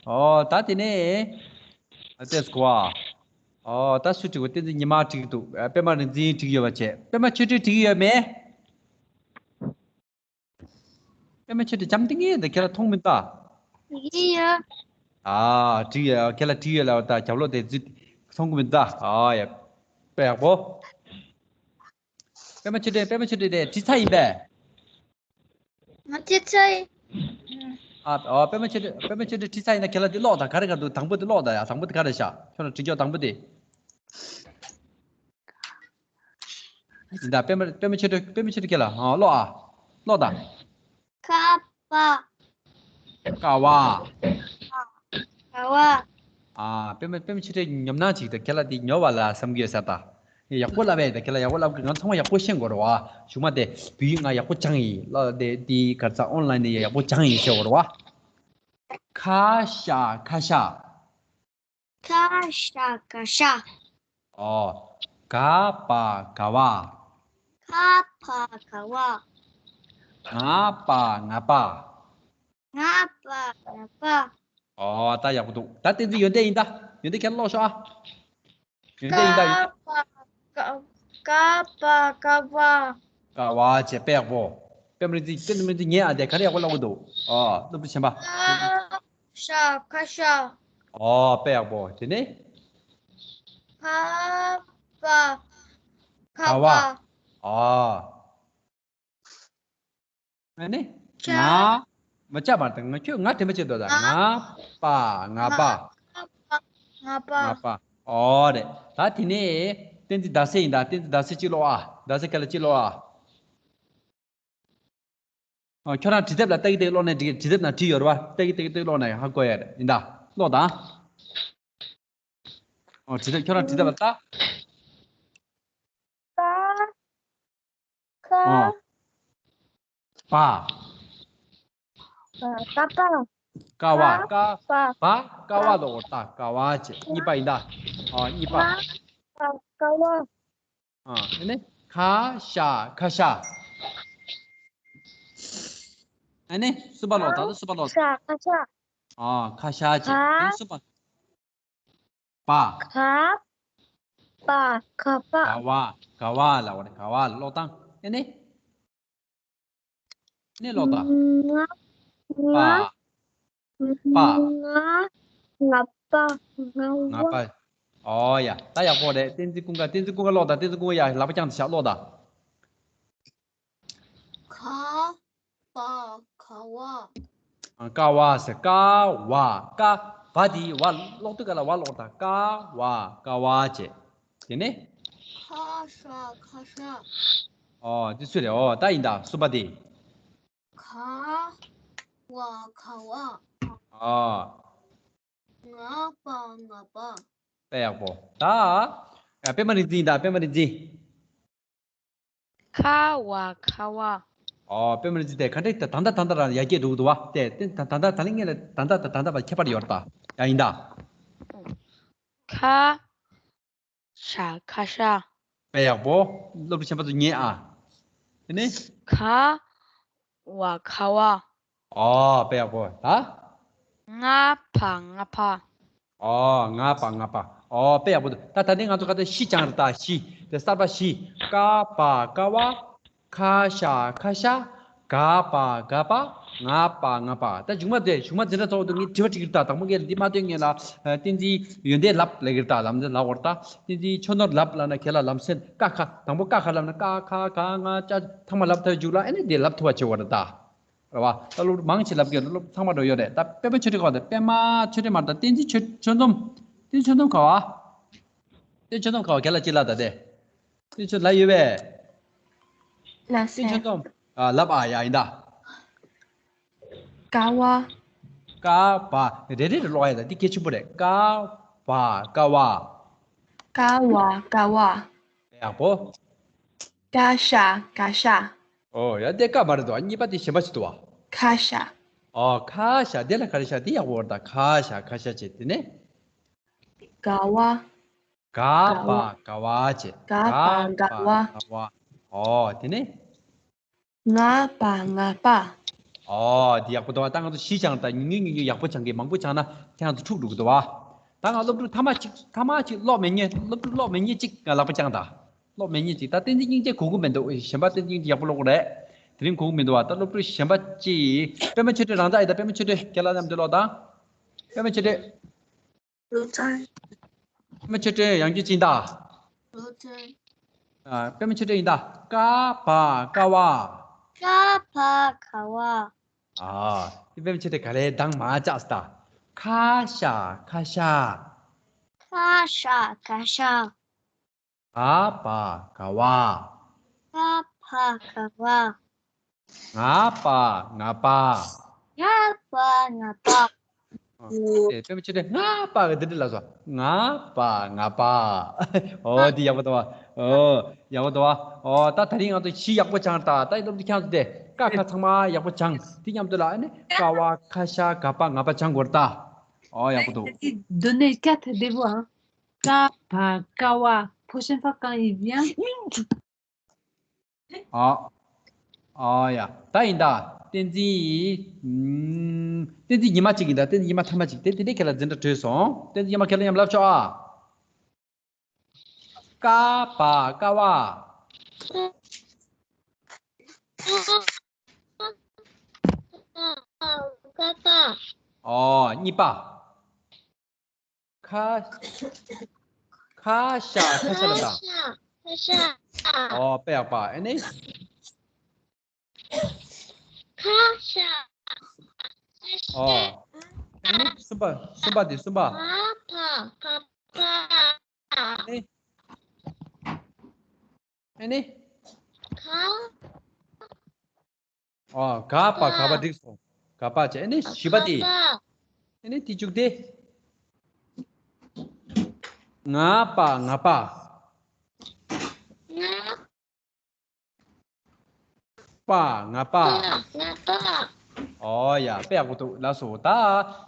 ཨོ་ད་དེ་ནས་ཨ་ཏེས་གོ་ཨ། ཨོ་ད་སུ་བྲིས་གོ། བསྟན་འཛིན་ཉི་མ་བྲིས་འདུག་ཨ་པད་མ་རིག་འཛིན་བྲིས་ཡོད་པ་བྱས། པད་མ་ཆོས་སྒྲོན་བྲིས་ཡོད་མེད། པད་མ་ཆོས་སྒྲོན་འཇམ་ཐིང་ངེ་ད་ཁྱེད་ལ་མཐོང་མི་འདུག་ཡིན་ཡ། ཨ་བྲིས་ཡོད། ཁྱེད་ལ་བྲིས་ཡོད་ལ། ད་རྒྱབ་ལོགས་དེ་འཛུལ་མཐོང་གི་མི་འདུག་ཨ་ཡ། དཔེ་ཡག་པོ། པད་མ་ཆོས་སྒྲོན། པད་མ་ཆོས་སྒྲོན་དེ་བྲིས་ཚར་ཡིན་པས། ང་བྲིས་ཚར་ཡིན། ཨ་ཨ་པད་མ་ཆོས་སྒྲོན། པད་མ་ཆོས་སྒྲོན་བྲིས་ཚར་ཡིན་ན་ཁྱེད་ལ་དེ་ཀློག་དང་། ག་རེ་ག་རེ་འདུག་དང་པོ་དེ་ཀློག་དང་ཡ། དང་པོ་དེ་ག་རེ་བཞག་ཁྱོད་རང་བྲིས་ཀྱོག་དང་པོ་དེ། ཡིན་ད། པད་མ། པད་མ་ཆོས་སྒྲོན། པད་མ་ཆོས་སྒྲོན་ཁྱེད་ལ། ཨ་ཀློག་ཨ། ཀློག་དང་། ཀ་པ། ཀ་བ། ཀ་བ། ཨ་པད་མ། པད་མ་ཆོས་སྒྲོན་ཉོབ་སྣང་ཅིག་ད། ཁྱེད་ལ་དེ་ཉོབ་པ་ལ་བསམ་གྱི་ཡོད་ས་ད། ཡག་པོ་ལབ་པས་ད། ཁྱེད་ལ་ཡག་པོ་ལབ་གི། ང་ཚང་མ་ཡག་པོ་ཤེས་དགོས་རེད་བ། གཞུག་མ་དེ་བོད་ཡིག་ང་ཡག་པོ་སྦྱངས་ཡིན་ལ། དེ་དེ་ག་རེ་ཟ། ཨོན་ལན་ནས་ཡག་པོ་སྦྱངས་ཡིན་ཟེར་བ་རེད་བ། ཁ་ཤ། ཁ་ཤ། ཁ་ཤ། ཁ་ཤ། ཨོ། ག་པ་ག་བ། ག་པ་ག་བ། ང་པ་ང་པ། ང་པ་ང་པ། ཨོ་ད་ཡག་པོ་འདུག་ད་བསྟན་འཛིན་ཡོན་ཏན་ཡིན་ད། ཡོན་ཏན་ཁྱེད་ཀློག་ཤོག་ཨ། ཡོན་ཏན་ཡིན་ད། ཡོན་ཏན། ཀ་པ་ཀ་ཀ་པ་ཀ་བ། ཀ་བ་བྱས། དཔེ་ཡག་པོ། པད་མ་རིག་འཛིན། པད་མ་རིག་འཛིན་ཉན་ཨ། དེ་ག་རེ་ཡག་པོ་ཀློག་གི་འདུག་ཨོ་སློབ་ཕྲུག་ཆེན་པ། ཤ། ཁ་ཤ། ཨོ་དཔེ་ཡག་པོ། དེ་ནས། ཁ་པ། ཁ་པ། ཨོ། ཨ་ནི། ཤ། ང་། མ་བཅག་པར་དང་། ང་ཁྱོད་ང་དྲན་པ་བྱེད་དོ་ད། ང་། ང་པ་ང་པ། ང་པ། ང་པ། ང་པ། ཨོ་རེད། ད་དེ་ནས་བསྟན་འཛིན་ཟླ་ཚེས་ཡིན་ད། བསྟན་འཛིན་ཟླ་ཚེས་གཅིག་ཀློག་ཨ། ཟླ་ཚེས་ཁ་ལ་གཅིག་ཀློག་ཨ། ཨོ་ཁྱོད་རང་བྲིས་དེབ་ལ་ལྟ་གི་ལྟ་གི་ཀློག་ནས་འགྲིག་གི། བྲིས་དེབ་ནང་བྲིས་ཡོད་རེད་བ། ལྟ་གི་ལྟ་གི་ལྟ་གི་ཀློག་ནས་ཧ་གོ་ཡ་རེད་ཡིན་ད། ཀློག་དང་། ཨོ་བྲིས་དེབ། ཁྱོད་རང་བྲིས་དེབ་ལ་ལྟ། ཀ། ཀ། ཨོ། པ། ཀ་པ། ཀ་བ། ཀ། པ། པ། ཀ་བ་ལ་འོ་ད་ཀ་བ་བྱས། གཉིས་པ་ཡིན་ད། ཨོ་གཉིས་པ། ཀ། ཀ་བ། ཨ་ཨ་ནི། ཁ་ཤ། ཁ་ཤ། ཨ་ནི་གསུམ་པ་ཀློག་ད་ལ། གསུམ་པ་ཀློག་ཁ་ཤ། ཁ་ཤ། ཨ་ཁ་ཤ་བྱས། ཨ་ནི་གསུམ་པ། པ། ག་པ། ག་པ། ག་བ། ག་བ་ལ་འོ་ནི་ག་བ་ལ་ཀློག་དང་། ཨ་ནི། ནི་ཀློག་དང་། ང་། པ། ང་། པ། ང་། ང་པ། ང་བ། ང་པ། ཨོ་ཡ། ད་ཡག་པོ་རེད། བསྟན་འཛིན་ཀུན་དགའ། བསྟན་འཛིན་ཀུན་དགའ་ཀློག་དང་། བསྟན་འཛིན་ཀུན་དགའ་ཡ། ལག་པ་བརྐྱངས་ཏེ་བཞག་ཀློག་དང་། ག་པ་ག་བ། ཨ་ཀ་བ་ཟེར། ཀ་བ། ཀ་བ་དེ་བ་ཀློག་དུས་ག་ལ་བ་ཀློག་དང་། ཀ་བ། ཀ་བ་བྱས། དེ་ནས། ཁ་ཤ། ཁ་ཤ། ཨོ་དེ་སུ་རེད། ཨོ་ད་ཡིན་ད། གསུམ་པ་དེ། ག་བ་ག་བ། ཨ། ང་པ་ང་པ། དཔེ་ཡག་པོ། ད། ཨ་པད་མ་རིག་འཛིན་ད། པད་མ་རིག་འཛིན། ཁ་བ་ཁ་བ། ཨོ་པད་མ་རིག་འཛིན་དེ་ག་འདྲ་ད་ད་ད་ད་རང་ཡར་རྒྱས་འགྲོ་གི་འདུག་བ། དེ་དེ་ད་ད་ད་ད་ལན་ངེད་ལ་ད་ད་ད་ད་ད་བ་ཁྱད་པར་ཡོད་རེད་ད། ཡ་ཡིན་ད། ཁ། ཤ། ཁ་ཤ། དཔེ་ཡག་པོ། སློབ་ཕྲུག་ཆེན་པོ་ཚོ་ཉན་ཨ། དེ་ནས། ག་བ་ག་བ། ཨོ་དཔེ་ཡག་པོ། ད། ང་པ་ང་པ། ཨོ་ང་པ་ང་པ། ཨོ་དཔེ་ཡག་པོ་འདུག་ད་ད་ནི་ང་ཚོ་ག་ད་བཞི་སྦྱངས་རེད་ད། བཞི། དེ་གསར་པ་བཞི། ཀ་པ་ཀ་བ། ཁ་ཤ་ཁ་ཤ། ག་པ་ག་པ། ང་པ་ང་པ། ད་གཞུག་མ་དེ་གཞུག་མ་འཛིན་གྲྭ་ཚོགས་འདུ་ངས་དྲི་བ་དྲི་གི་རེད་ད། དང་པོ་ངས་འདི་མ་སྟོན་ངས་ལ་བསྟན་འཛིན་ཡོན་ཏན་ལབ་ལབ་གི་རེད་ད། ལམ་འཛིན་ལབ་བར་ད་བསྟན་འཛིན་ཆོས་ནོར་ལབ་ལབ་ན་ཁྱེད་ལ་ལམ་སེང་ཀ་ཁ། དང་པོ་ཀ་ཁ་ལབ་ན་ཀ་ཁ་ག་ང་ཅ་ཚང་མ་ལབ་ཐུབ་བཅུག་ལ། ཨ་ནི་འདི་ལབ་ཐུབ་པ་བྱེད་བར་ད། རེད་བ། ད་སློབ་ཕྲུག་མང་ཆེ་ལབ་ཀྱི་རེད། སློབ་ཚང་མ་འགྲོ་ཡོད་རེད། ད་པད་མ་ཆོས་སྒྲོན་ག་བ་དང་པད་མ་ཆོས་སྒྲོན་མ་རེད་ད། བསྟན་འཛིན་ཆོས་ཆོས་འཛོམས། བསྟན་འཛིན་ཆོས་འཛོམས་ག་བ། བསྟན་འཛིན་ཆོས་འཛོམས་ག་བ་ག་ལ་ཅི་ལ་ད་དེ། བསྟན་འཛིན་ཆོས་ལ་ཡོད་པས། ལ་བསྟན་འཛིན་ཆོས་སེ། འཛོམས། ཨ་ལབ་ཨ་ཡ་ཡིན་ད། ག་བ། ཀ་བ། རེ་རེ་རེ་ཀློག་ཡ་ད། འདི་གལ་ཆེན་པོ་རེད། ཀ་བ་ཀ་བ། ཀ་བ་ཀ་བ། ཡག་པོ། ཀ་ཤ་ཀ་ཤ། ཨོ་ཡ། དེ་ཀ་མ་རེད་དོ། གཉིས་པ་དེ་གཞན་པ་ཞིག་འདུག་བ། ཁ་ཤ། ཨོ་ཁ་ཤ། དེ་ལ་ག་རེ་ཤ་དེ་ཡག་པོ་རེད་ད། ཁ་ཤ་ཁ་ཤ་བྱས། དེ་ནས། ག་བ། ག་པ་ག་བ་བྱས། ག་པ་ག་བ། ག་བ། ཨོ་དེ་ནས། ང་པ་ང་པ། ཨོ་དེ་ཡག་པོ་འདུག་བ། ད་ང་ཚོ་བཞི་སྦྱངས་ད། ཉུང་ཉུང་ཉུང་ཉུང་ཡག་པོ་སྦྱང་གི། མང་པོ་སྦྱངས་ན་ཁྱེད་རང་ཚོ་འཁྲུག་འགྲོ་གི་འདུག་བ། ད་ང་སློབ་ཕྲུག་ཐ་མ་གཅིག་ཐ་མ་གཅིག་ཀློག་མི་ཉན། སློབ་ཕྲུག་ཀློག་མི་ཉན་གཅིག་ང་ལག་པ་བརྐྱངས་ད། ཀློག་མི་ཉན་གཅིག་ད་བསྟན་འཛིན་སྙིང་རྗེ་གོ་གི་མི་འདུག་གཞན་པ་བསྟན་འཛིན་སྙིང་རྗེ་ཡག་པོ་ཀློག་གི་རེད། དེ་རིང་གོ་གི་མི་འདུག་བ། ད་སློབ་ཕྲུག་གཞན་པ་གཅིག་པད་མ་ཆོས་སྒྲོན་རང་ད་ཡིན་ད། པད་མ་ཆོས་སྒྲོན་ཁྱེད་ལ་མཉམ་དུ་ཀློག་དང་། པད་མ་ཆོས་སྒྲོན། ལོ་ཙཱ། པད་མ་ཆོས་སྒྲོན་ཡང་རྒྱུད་ཅིག་ཡིན་ད། ལོ་ཙཱ། ཨ། པད་མ་ཆོས་སྒྲོན་ཡིན་ད། ཀ་བ་ཀ་བ། ཀ་བ་ཀ་བ། ཨ། དེ་པད་མ་ཆོས་སྒྲོན་ག་ལེར་གདངས་མར་བཅག་སོང་ད། ཁ་ཤ་ཁ་ཤ། ཁ་ཤ་ཁ་ཤ། ག་བ་ག་བ། ག་བ་ག་བ། ང་པ་ང་པ། ང་པ་ང་པ། ཨ། དེ་པད་མ་ཆོས་སྒྲོན་ང་པ་གི་འདི་འདྲ་ལ་སོ། ང་པ་ང་པ། ཨོ་དེ་ཡག་པོ་འདུག་བ། ཨོ་ཡག་པོ་འདུག་བ། ཨོ་ད་དེ་རིང་ང་ཚོ་གཞི་ཡག་པོ་སྦྱངས་ད། ད་སློབ་ཕྲུག་ཁྱེད་ཚོ་དེ་ཀ་ཁ་ཚང་མ་ཡག་པོ་སྦྱངས། དེ་མཉམ་དུ་ལ་ཨ་ནི་ཀ་བ་ཁ་ཤ་ག་པ་ང་པ་སྦྱང་དགོས་རེད་ད། ཨོ་ཡག་པོ་འདུག་དེ་དོན་ནས་ཀ་ཐ་དེ་བོ་ཨ། ཀ་བ་ཀ་བ། ཕོ་ཤན་ཕ་གང་ཡིན་ཡང་། ཨ། ཨ་ཡ། ད་ཡིན་ད། བསྟན་འཛིན། ཨམ། བསྟན་འཛིན་ཉི་མ་གཅིག་ཡིན་ད། བསྟན་འཛིན་ཉི་མ་ཐ་མ་གཅིག་དེ་དེ་འདྲའི་ཁྱེད་ལ་འཛིན་གྲྭ་གྲོལ་སོང་། བསྟན་འཛིན་ཉི་མ་ཁྱེད་ལ་མཉམ་ལབ་ཆོག་ཨ། ཀ་བ་ཀ་བ། ཀ་ཀ། ཨོ་གཉིས་པ། ཁ། ཁ་ཤ་ཁ་ཤ་ལ་ད། ཁ་ཤ་ཁ་ཤ། ཨོ་དཔེ་ཡག་པ། ཨ་ནི། ཁ་ཤ་ཁ་ཤ། ཨོ། ཨ་ནི་གསུམ་པ་གསུམ་པ་དེ་གསུམ་པ། ག་པ་ག་པ། ཨ་ནི། ཨ་ནི། ག་ཨོ། ག་པ་ག་པ། འགྲིག་སོང་། ག་པ་བྱས། ཨ་ནི་བཞི་པ་དེ། ཨ་ནི་དེ་བཅུག་སྟེ། ང་པ་ང་པ། ང་པ་ང་པ། ང་པ། ཨོ་ཡ། དཔེ་ཡག་པོ་འདུག་ལགས་སོ། ད་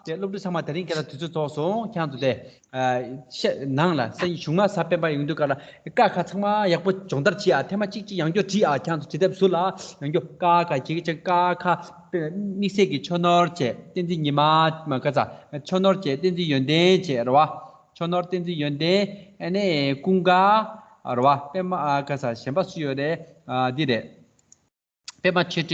དེ་སློབ་ཕྲུག་ཚང་མ་དེ་རིང་ཁྱེད་ལ་དུས་ཚོད་རྫོགས་སོང་། ཁྱེད་ཚོ་དེ། ཨ། ཤ་ནང་ལ་སང་ཉིན་གཞུག་མ་གཟའ་སྤེན་པ་ཡོང་དུས་སྐབས་ལ་ཀ་ཁ་ཚང་མ་ཡག་པོ་སྦྱོང་བརྡར་བྱེད་ཨ། ཐེངས་མ་གཅིག་གཅིག་ཡང་བསྐྱར་བྲིས་ཨ། ཁྱེད་ཚོ་བྲིས་དེབ་ཟུར་ལ་ཡང་བསྐྱར་ཀ་ཁ་གི་ཅིག་ཀ་ཁ། དམིགས་བསལ་གྱི་ཆོས་ནོར་བྱས། བསྟན་འཛིན་ཉི་མ་མ་ཀ་ཚ། ཆོས་ནོར་བྱས། བསྟན་འཛིན་ཡོན་ཏན་བྱས་རེད་བ། ཆོས་ནོར། བསྟན་འཛིན་ཡོན་ཏན། ཨ་ནི་ཀུན་དགའ་རེད་བ། པད་མ་ཨ་ཀ་ཚ། གཞན་པ་སུ་ཡོད་རེད། ཨ། འདི་རེད། པད་མ་ཆོས་སྒྲོན།